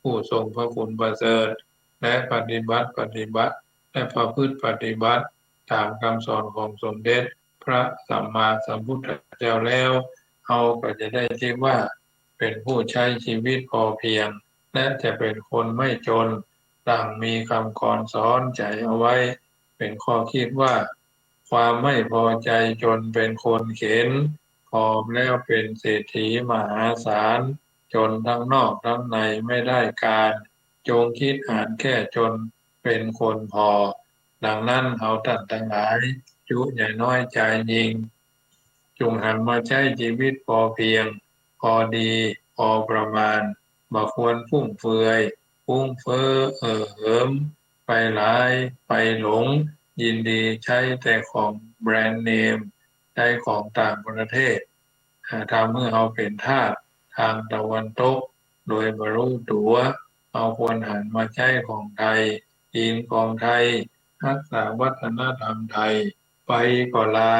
ผู้ทรงพระคุณประเสริฐ และปฏิบัติ ปฏิบัติ และประพฤติปฏิบัติต๋ามกำสอนของสมเด็จพระสัมมาสัมพุทธเจ้าแล้ว เฮาก็จะได้ชื่อว่าเป๋นผู้ใจ๊ชีวิตพอเพียง และจะเป๋นคนไม่จน ดังมีกำกรสอนใจ๋เอาไว้ เป๋นข้อกึ๊ดว่า ความไม่พอใจ๋จนเป๋นคนเข็ญ พอแล้วเป๋นเศรษฐีมหาศาล จนตังนอกตังในไม่ได้ก๋าน จงกึ๊ดหาญแก้จนเป๋นคนผ่อ ดังนั้นเฮาต้านตังหลาย จุอย่าน้อยใจ๋ยิ่ง จุ่งหันมาใจ๊ชีวิตพอเพียง พอดี พอประมาณ บ่ควรฟุ่มเฟือย ฟุ้งเฟ้อ เห่อเหิม ไปหลาย ไปหลง ยินดีใจ๊แต่ของแบรนด์เนม ใจ๊ของต่างประเทศ อ่า ทำหื้อเฮาเป๋นทาสตางตะวันตก โดยบ่ฮู้ตั๋ว เฮาควรหันมาใจ๊ของไทย กิ๋นของไทย ฮักษาวัฒนธรรมไทย ไปก็ลา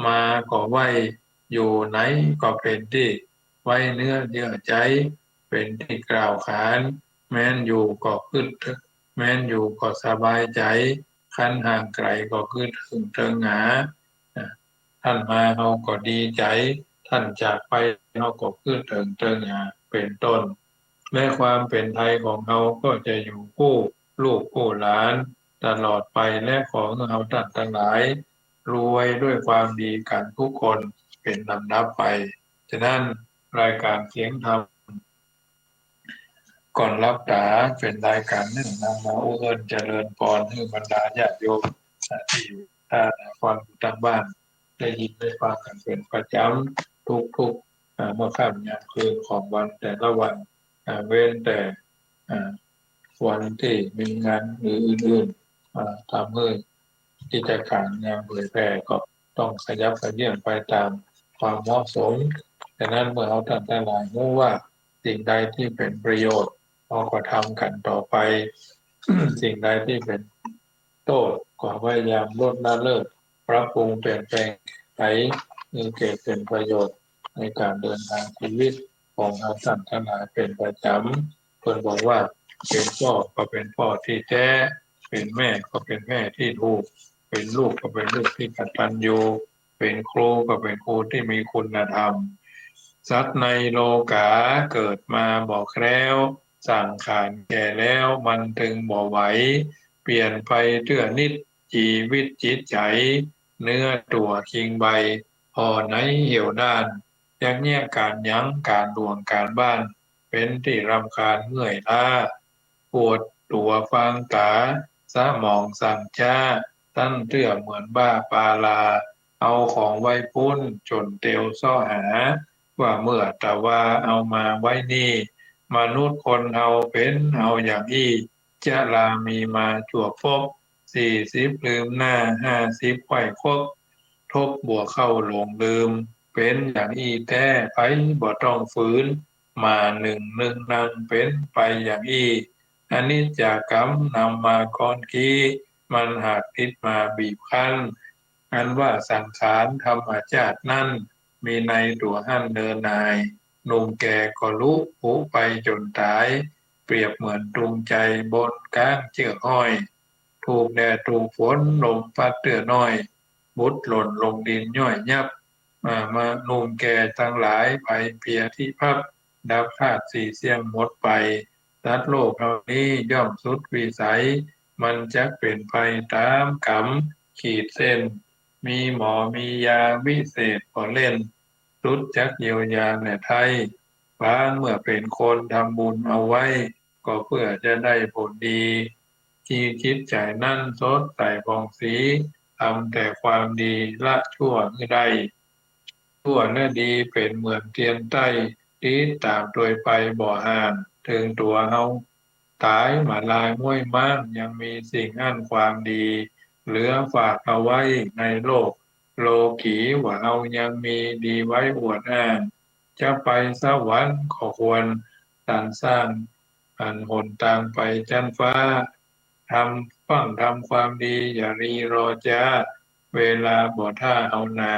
มาก็ไหว้ อยู่ไหนก็เป๋นตี้ไว้เนื้อเยื่อใจ๋ เป๋นตี้กล่าวขาน แม้นอยู่ก็กึ๊ด แม้นอยู่ก็สบายใจ๋ คันห่างไก๋ก็กึ๊ดเถิงเติงหา ต้านมาเฮาก็ดีใจ๋ ต้านจากไปเฮาก็กึ๊ดเถิงเติงหา เป๋นต้น และความเป๋นไทยของเฮาก็จะอยู่กู้ลูกกู้หลานตลอดไป และขอหื้อเฮาต้านตังหลายรวยด้วยความดีกั๋นกู้คนเป๋นลำดับไป ฉะนั้นรายก๋านเสียงธรรม ก่อนหลับต๋าเป๋นรายก๋านนึ่งนำมาอู้เอิ้นเจริญปอนหื้อบรรดาญาติโยมตี้อยู่ต้านฟังอยู่ตางบ้าน ได้ยินได้ฟังกั๋นเป๋นประจ๋ำทุกๆ อ่า เมื่อค่ำยามคืนของวันแต่ละวัน อ่า เว้นแต่ อ่า วันตี้มีงานหรืออื่นๆ อ่า ทำหื้อกิจก๋านงานเผยแผ่ก็ต้องขยับเขยื้อนไปต๋ามความเหมาะสม ฉะนั้นเมื่อเฮาต้านตังหลายฮู้ว่าสิ่งใดตี้เป๋นประโยชน์ เฮาก็ทำกั๋นต่อไป สิ่งใดตี้เป๋นโต้ษก็พยายามลดละเลิก ปรับปรุงเปลี่ยนแปลงไขหื้อเกิดเป๋นประโยชน์ในก๋านเดินทางชีวิตของเฮาต้านตังหลายเป๋นประจ๋ำ เปิ้นบอกว่าเป๋นป้อก็เป๋นป้อตี้แต๊ เป๋นแม่ก็เป๋นแม่ตี้ถูก เป๋นลูกก็เป๋นลูกตี้กตัญญู เป๋นครูก็เป๋นครูตี้มีคุณธรรม สัตว์ในโลก๋าเกิดมาบ่แคล้ว สังขารแก่แล้วมันตึงบ่ไหว เปลี่ยนไปเตื้อนิด จีวิตจิตใจ๋ เนื้อตั๋วคิงใบ ผ่อไหนเหี่ยวด้าน จักเยียะก๋านหยังก๋านหลวงก๋านบ้าน เป๋นตี้รำคาญเมื่อยล้า ปวดตั๋วฟางต๋า สมองสั่งจ๊า ตั้นเตื้อเหมือนบ้าปาลา เอาของไว้ปุ้นจ๋นเตียวเซาะหา ว่าเมื่อตะวาเอามาไว้นี่ มนุษย์คนเฮาเป๋นเอาอย่างอี้ จะลามีมาจั่วปบ สี่สิบลืมหน้า ห้าสิบไขว้คบ ทบบ่เข้าหลงลืม เป๋นอย่างอี้แต๊ ใผบ่ต้องฝืน หมานึ่งนึ่งนังเป๋นไปอย่างอี้ อนิจจากรรมนำมาก่อนกี้ มันหากติดมาบีบคั้น อันว่าสังขารธรรมจาตินั้น มีในตั๋วหั้นเนินนาย หนุ่มแก่ก็ลุผุไปจ๋นต๋าย เปรียบเหมือนตุงไจบนก๊างเจื้อกห้อย ถูกแดดถูกฝนลมปั๊ดเตื้อน้อย บุตรหล่นลงดินย่อยยับ อ่า มาหนุ่มแก่ตังหลายไปเปียที่พัก ดับธาตุสี่เสี้ยงหมดไป สัตว์โลกเฮานี้ย่อมสุดวิสัย มันจักเป๋นไปต๋ามก๋รรมขีดเส้น มีหมอมียาวิเศษบ่เล่น สุดจักเยียวยาแลไท้ บางเมื่อเป๋นคนทำบุญเอาไว้ ก็เพื่อจะได้ผลดี ที่จิตใจ๋นั้นสดใสผ่องศรี ทำแต่ความดีละชั่วหื้อได้ ชั่วและดีเป๋นเหมือนเตียนใต้ ติดต๋ามตวยไปบ่ห่าง เถิงตั๋วเฮาต๋ายมาลายม้วยม้าง ยังมีสิ่งอั้นความดี เหลือฝากเอาไว้ในโลก โลกี๋ว่าเฮายังมีดีไว้อวดอ้าง จะไปสวรรค์ก็ควรสรรสร้าง อันหนตางไปจั๊นฟ้า ทำ ฟั่งทำความดีอย่ารีรอจ๊า เวลาบ่ถ้าเฮานา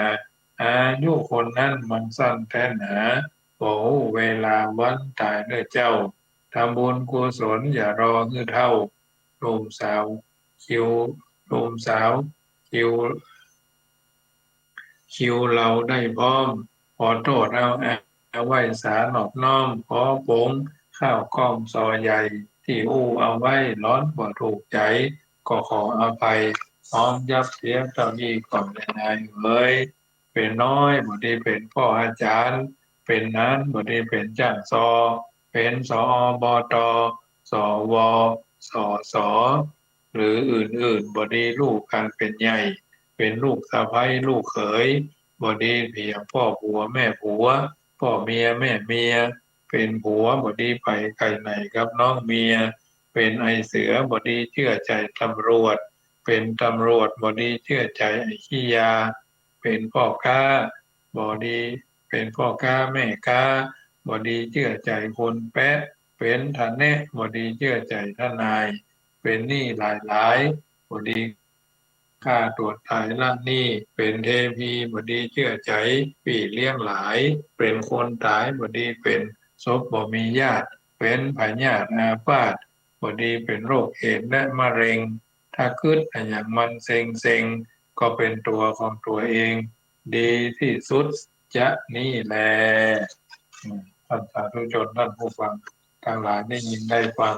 อายุคนนั้นมันสั้นแต๊หนา บ่ฮู้เวลาวันต๋ายเน่อเจ้า ทำบุญกุศลอย่ารอหื้อเฒ่า หนุ่มสาวคิว หนุ่มสาวคิว คิวเหล่าได้พร้อม ขอโต้ษเอาอา ไหว้สานอบน้อม ขอปงข้าวก้อมซอใหญ่ ตี้อู้เอาไว้หลอนบ่ถูกใจ๋ ก็ขออภัย น้อมยับเสียเต้าอี้ก่อนแลนายเอ๋ย เป๋นน้อยบ่ดีเป๋นป้ออาจ๋ารย์ เป๋นหนานบ่ดีเป๋นจ้างซอ เป๋น สอ บต สว สส หรืออื่นๆ บ่ดีลูกก๋านเป๋นใหญ่ เป๋นลูกสะใภ้ลูกเขย บ่ดีเผียงป้อผัวแม่ผัว ป้อเมียแม่เมีย เป๋นผัวบ่ดีไปไก่ไหนกับน้องเมีย เป๋นไอ้เสือบ่ดีเจื้อใจ๋ตำรวจ เป๋นตำรวจบ่ดีเจื้อใจ๋ไอ้ขี้ยา เป๋นป้อก๊าบ่ดี เป๋นป้อก๊าแม่ก๊า บ่ดีเจื้อใจ๋คนแป๊ะ เป๋นทะแนะบ่ดีเจื้อใจ๋ทนาย เป๋นหนี้หลายๆ บ่ดี ฆ่าตั๋วต๋ายละหนี้ เป๋นเทพีบ่ดีเจื้อใจ๋ปี้เลี้ยงหลาย เป๋นคนต๋ายบ่ดีเป๋นศพบ่มีญาติ เป๋นพยาธิอาพาธบ่ดีเป๋นโรคเอดส์และมะเร็ง ถ้ากึ๊ดอะหยังมันเซ็งๆ ก็เป๋นตั๋วของตั๋วเอง ดีตี้สุดจะนี้แล อืม ท่านสาธุชนท่านผู้ฟัง ตังหลายได้ยินได้ฟัง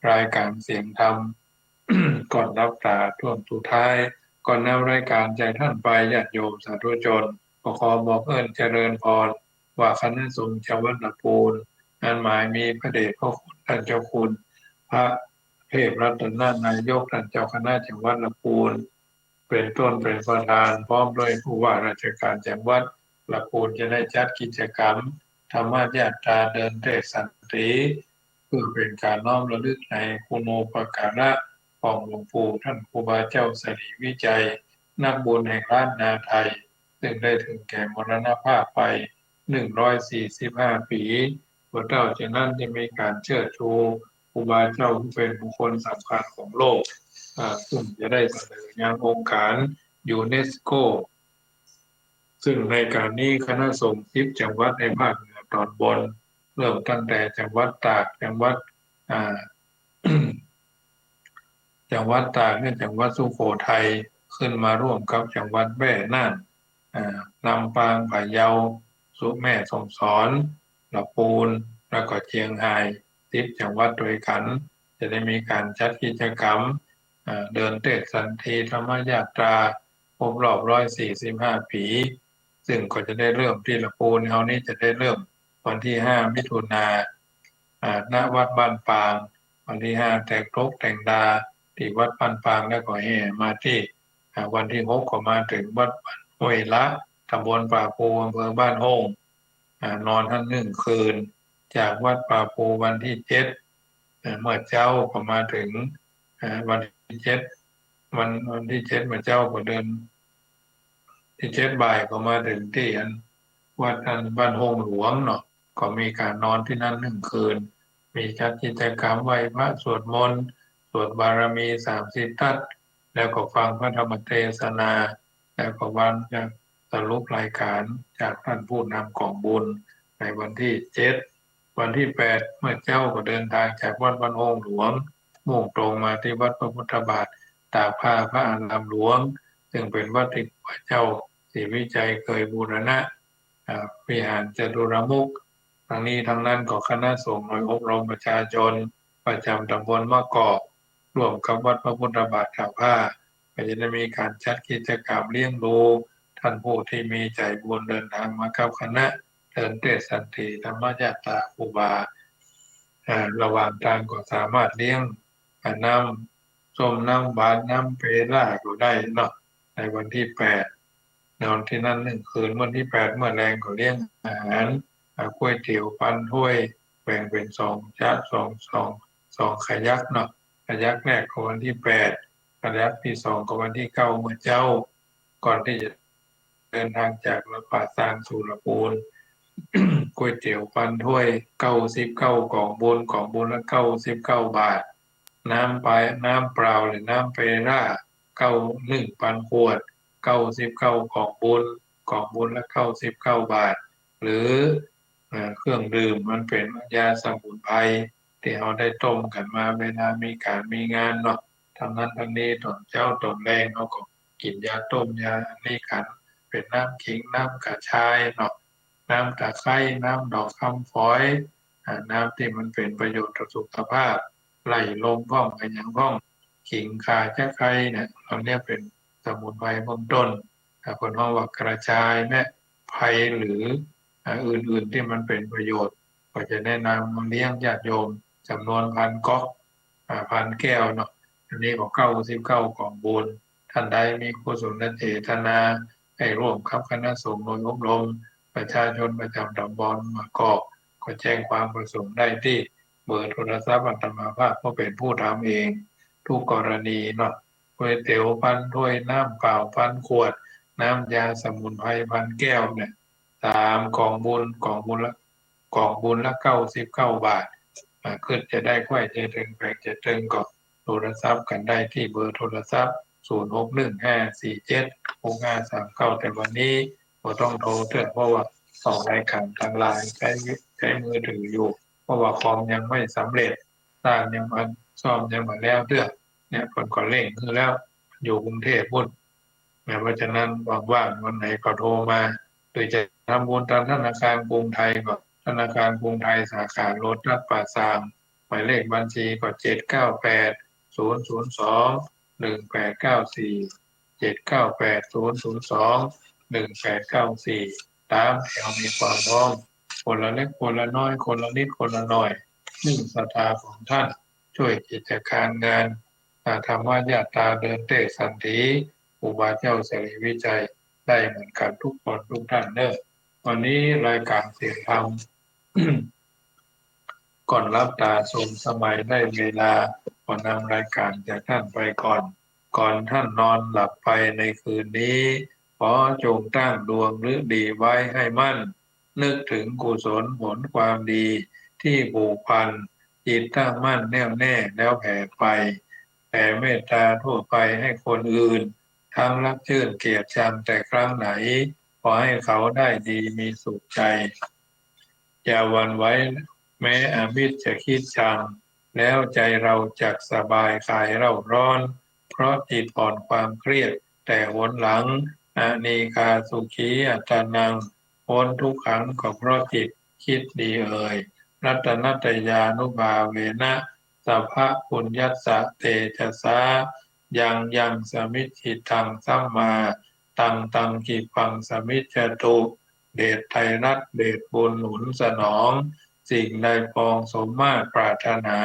รายก๋านเสียงธรรม ก่อนหลับต๋าช่วงสุดท้าย ก่อนนำรายก๋านจากต้านไป ญาติโยมสาธุชน ก็ขอบอกเอิ้นเจริญพร ว่าคณะสงฆ์จังหวัดละปูน อันหมายมีพระเดชพระคุณต้านเจ้าคุณ พระเทพรัตนนายก ต้านเจ้าคณะจังหวัดละปูน เป๋นต้นเป๋นประธาน พร้อมด้วยผู้ว่าราชการจังหวัดละปูน จะได้จัดกิจกรรมธรรมยาตราเดินเทศน์สันติ เพื่อเป๋นก๋านน้อมระลึกในคุณูปการะของหลวงปู่ต้านครูบาเจ้าสิริวิชัย นักบุญแห่งล้านนาไทย ซึ่งได้เถิงแก่มรณภาพไป หนึ่งร้อยสี่สิบห้าปี๋ บ่าเต้าจานั้นจะมีก๋านเชิดชูครูบาเจ้าผู้เป๋นบุคคลสำคัญของโลก อ่า ซึ่งจะได้เสนอยังองค์ก๋านยูเนสโก ซึ่งในก๋านนี้คณะสงฆ์สิบจังหวัดในภาคเหนือต๋อนบน เริ่มตั้งแต่จังหวัดตาก จังหวัด อ่า จังหวัดตากเนี่ย จังหวัดสุโขทัย ขึ้นมาร่วมกับจังหวัดแพร่ น่าน อ่า ลำปาง พะเยา สุ แม่ฮ่องสอน ละปูน แล้วก็เจียงฮาย สิบจังหวัดตวยกั๋น จะได้มีก๋านจัดกิจกรรม อ่า เดินเทศน์สันติธรรมยาตรา ครบรอบ ร้อยสี่สิบห้าปี๋ ซึ่งก็จะได้เริ่มตี้ละปูนเฮานี้ จะได้เริ่มวันตี้ห้ามิถุนา อ่า ณ วัดบ้านปาง วันตี้ห้าแตกตกแต่งดาตี้วัดบ้านปาง แล้วก็แห่มาตี้ อ่า วันตี้หกก็มาเถิงวัดบ้านห้วยละ ตำบลป่าปู อำเภอบ้านโฮ่ง อ่า นอนหั้นนึ่งคืน จากวัดป่าปูวันตี้เจ็ด อ่า เมื่อเจ๊าก็มาเถิง อ่า วันตี้เจ็ด วัน วันตี้เจ็ดเมื่อเจ๊าก็เดิน ตี้เจ็ดบ่ายก็มาเถิงตี้อันวัดอันบ้านโฮ่งหลวงเนาะ ก็มีก๋านนอนตี้นั่นนึ่งคืน มีจัดกิจกรรมไหว้พระสวดมนต์ สวดบารมีสามสิบทัศน์ แล้วก็ฟังพระธรรมเทศนา แล้วก็วันจะสรุปรายก๋านจากต้านผู้นำก๋องบุญในวันตี้เจ็ด วันตี้แปด เมื่อเจ๊าก็เดินตางจากวัดบ้านโฮ่งหลวง มุ่งตรงมาตี้วัดพระพุทธบาทตากผ้าพระอารามหลวง ซึ่งเป๋นวัดตี้พระเจ้าศรีวิชัยเกยบูรณะ อ่า วิหารจตุรมุข ตังนี้ตังนั้นก็คณะสงฆ์หน่วยอบรมประชาชนประจ๋ำตำบลมะกอก ร่วมกับวัดพระพุทธบาทตากผ้า ก็จะได้มีก๋านจัดกิจกรรมเลี้ยงดูต้านผู้ตี้มีใจ๋บุญเดินตางมากับคณะเดินเทศน์สันติธรรมยาตราครูบา อ่า ระหว่างตางก็สามารถเลี้ยง อ่า น้ำส้มน้ำหวาน น้ำเปร่าก็ได้เนาะ ในวันตี้แปด นอนตี้นั่นนึ่งคืน วันตี้แปดเมื่อแลงก็เลี้ยงอาหาร อ่า ก๋วยเตี๋ยวปันถ้วย แบ่งเป๋นสองจะ สอง สอง สองขยักเนาะ ขยักแรกก็วันตี้แปด ขยักตี้สองก็วันตี้เก้าเมื่อเจ๊า ก่อนตี้จะเดินตางจากป่าซางสู่ละปูน ก๋วยเตี๋ยวปันถ้วย เก้าสิบเก้าก๋องบุญ ก๋องบุญละเก้าสิบเก้าบาท น้ำไป น้ำเปล่าหรือน้ำเปร่า เก้า นึ่งปันขวด เก้าสิบเก้าก๋องบุญ ก๋องบุญละเก้าสิบเก้าบาท หรือ เอ่อ เครื่องดื่มมันเป๋นยาสมุนไพรตี้เฮาได้ต้มกั๋นมาเวลามีก๋านมีงานเนาะ ตังนั้นตังนี้ต๋อนเจ๊าต๋อนแลงเฮาก็กิ๋นยาต้มยาอันนี้กั๋น เป๋นน้ำขิง น้ำกระชายเนาะ น้ำตะไคร้ น้ำดอกคำฝอย อ่า น้ำตี้มันเป๋นประโยชน์ต่อสุขภาพ ไล่ลมพ่อง อะหยังพ่อง ขิง ข่า ตะไคร้เนี่ย เหล่านี้เป๋นสมุนไพรเบื้องต้น อ่า เปิ้นฮ้องว่ากระชายแมะไพร หรือ อ่า อื่นๆ ตี้มันเป๋นประโยชน์ ก็จะแนะนำมาเลี้ยงญาติโยมจ๋ำนวนพันก๊อก อ่า พันแก้วเนาะ อันนี้ก็เก้าสิบเก้าก๋องบุญ ต้านใดมีกุศลเจตนา ได้ร่วมกับคณะสงฆ์หน่วยอบรมประชาชนประจ๋ำตำบลมะกอก ก็แจ้งความประสงค์ได้ตี้เบอร์โทรศัพท์อาตมาภาพ เพราะเป๋นผู้ทำเองทุกกรณีเนาะ ก๋วยเตี๋ยวปันถ้วย น้ำเปล่าปันขวด น้ำยาสมุนไพรปันแก้วเนี่ย สามก๋องบุญ ก๋องบุญละ ก๋องบุญละเก้าสิบเก้าบาท อ่า กึ๊ดจะได้ ใค่จะเถิง แป๋งจะเถิง ก็โทรศัพท์กั๋นได้ตี้เบอร์โทรศัพท์ ศูนย์หกหนึ่งห้าสี่เจ็ดหกห้าสามเก้า แต่วันนี้บ่ต้องโทรเตื้อ เพราะว่าออกรายก๋านตางไลน์ ใจ๊ ใจ๊มือถืออยู่ เพราะว่าคอมยังไม่สำเร็จ สร้างยังบ่ ซ่อมยังบ่แล้วเตื้อ เนี่ย เปิ้นก็เร่งหื้อแล้ว อยู่กรุงเทพฯปู๊น เนี่ย เพราะฉะนั้นว่างๆ วันไหนก็โทรมา หรือจะทำบุญตางธนาคารกรุงไทยก็ นาคารกรุงไทยสาขาโลตัสป่าซาง หมายเลขบัญชีก็ เจ็ดเก้าแปด ศูนย์ศูนย์สอง หนึ่งแปดเก้าสี่ เจ็ดเก้าแปด ศูนย์ศูนย์สอง หนึ่งแปดเก้าสี่ ต๋ามแถวมีความพร้อม คนละเล็กคนละน้อย คนละนิดคนละหน่อย นึ่งศรัทธาของท่าน ช่วยกิจการงาน อ่า ธรรมยาตราเดินเตสันถี ครูบาเจ้าสิริวิชัย ได้เหมือนกันทุกคนทุกท่านเนอะ วันนี้รายการเสียงธรรม ก่อนหลับต๋าสมสมัยได้เวลา ขอนำรายการจากท่านไปก่อน ก่อนท่านนอนหลับไปในคืนนี้ ขอจงตั้งดวงฤดีไว้ให้มั่น นึกถึงกุศลผลความดีที่ผูกพัน จิตตั้งมั่นแน่วแน่แล้วแผ่ไป แผ่เมตตาทั่วไปให้คนอื่น ทั้งรักเจื้อนเกลียดชังแต่ครั้งไหน ขอให้เขาได้ดีมีสุขใจ อย่าหวั่นไหวแม้อมิตรจะคิดชัง แล้วใจเราจักสบายคลายเร่าร้อน เพราะจิตผ่อนความเครียดแต่หนหลัง อเนกาสุขีอัตตานัง พ้นทุกขังก็เพราะจิตคิดดีเอ่ย รัตนัตตยานุภาเวนะ สัพพะปุญญัสสะเตจะสา ยังยังสมิจฉิตังสัมมา ตังตังขิปปังสมิจฉตุ เดชไตรรัตน์เดชบุญหนุนสนอง สิ่งใดปองสมมาตรปรารถนา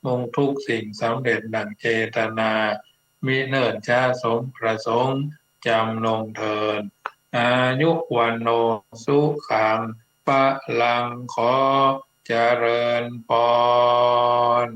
มุ่งทุกสิ่งสำเร็จดั่งเจตนา มิเนิ่นช้าสมประสงค์ จำนงเทอญ อายุวัณโณสุขังพลัง ขอเจริญพร